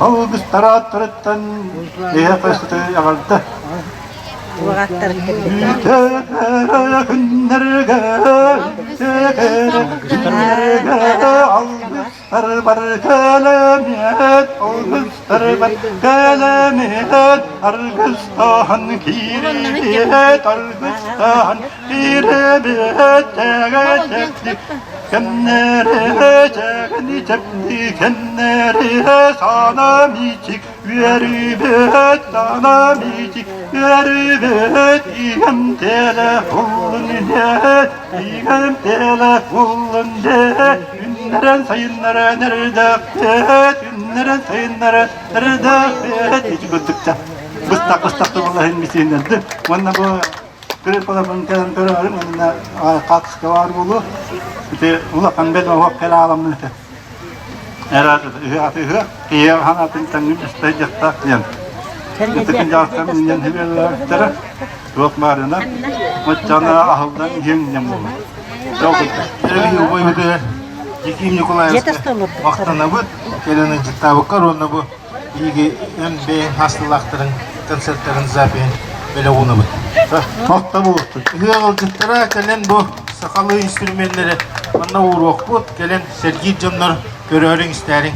Алгыстарааттарыттан эһэ хастыы аҕалда. Үөрүүбүт санамичик, үөрүүбүт игем телефон де, игем телефон де, үннэрэн сайыннара нэрдэхпет, үннэрэн сайыннара нэрдэхпет. Ити курдукта быстах быстах тыллаһын мисииннэрди. Уонна бу көрөр балабын кэлэн көрөрүм, уонна хаатыска баар буолуо. Ити улахан бэл оһох кэлэ аламмын этэ. Ыһыах киһи санаатын тэҥҥин истэ диэн. Ытыкын дьаастан инньэн хибиэллээбиттэрэ туох баарына оччоно аһылдан иһиэҥ диэн буолла. Убайбытыгар Яким Николаевичка махтанабыт кэлэн ыдьыттаабыккар уонна бу биһиги эн бэйэҥ хастылаахтарын концерттарын запиһын бэлэх уунабыт. Махта буолуохтун. Ыһыах ыалдьыттара кэлэн бу сахалыы инструменнэри манна ууруохпут, кэлэн сэргиир дьоннор көрөөрүҥ-истээриҥ.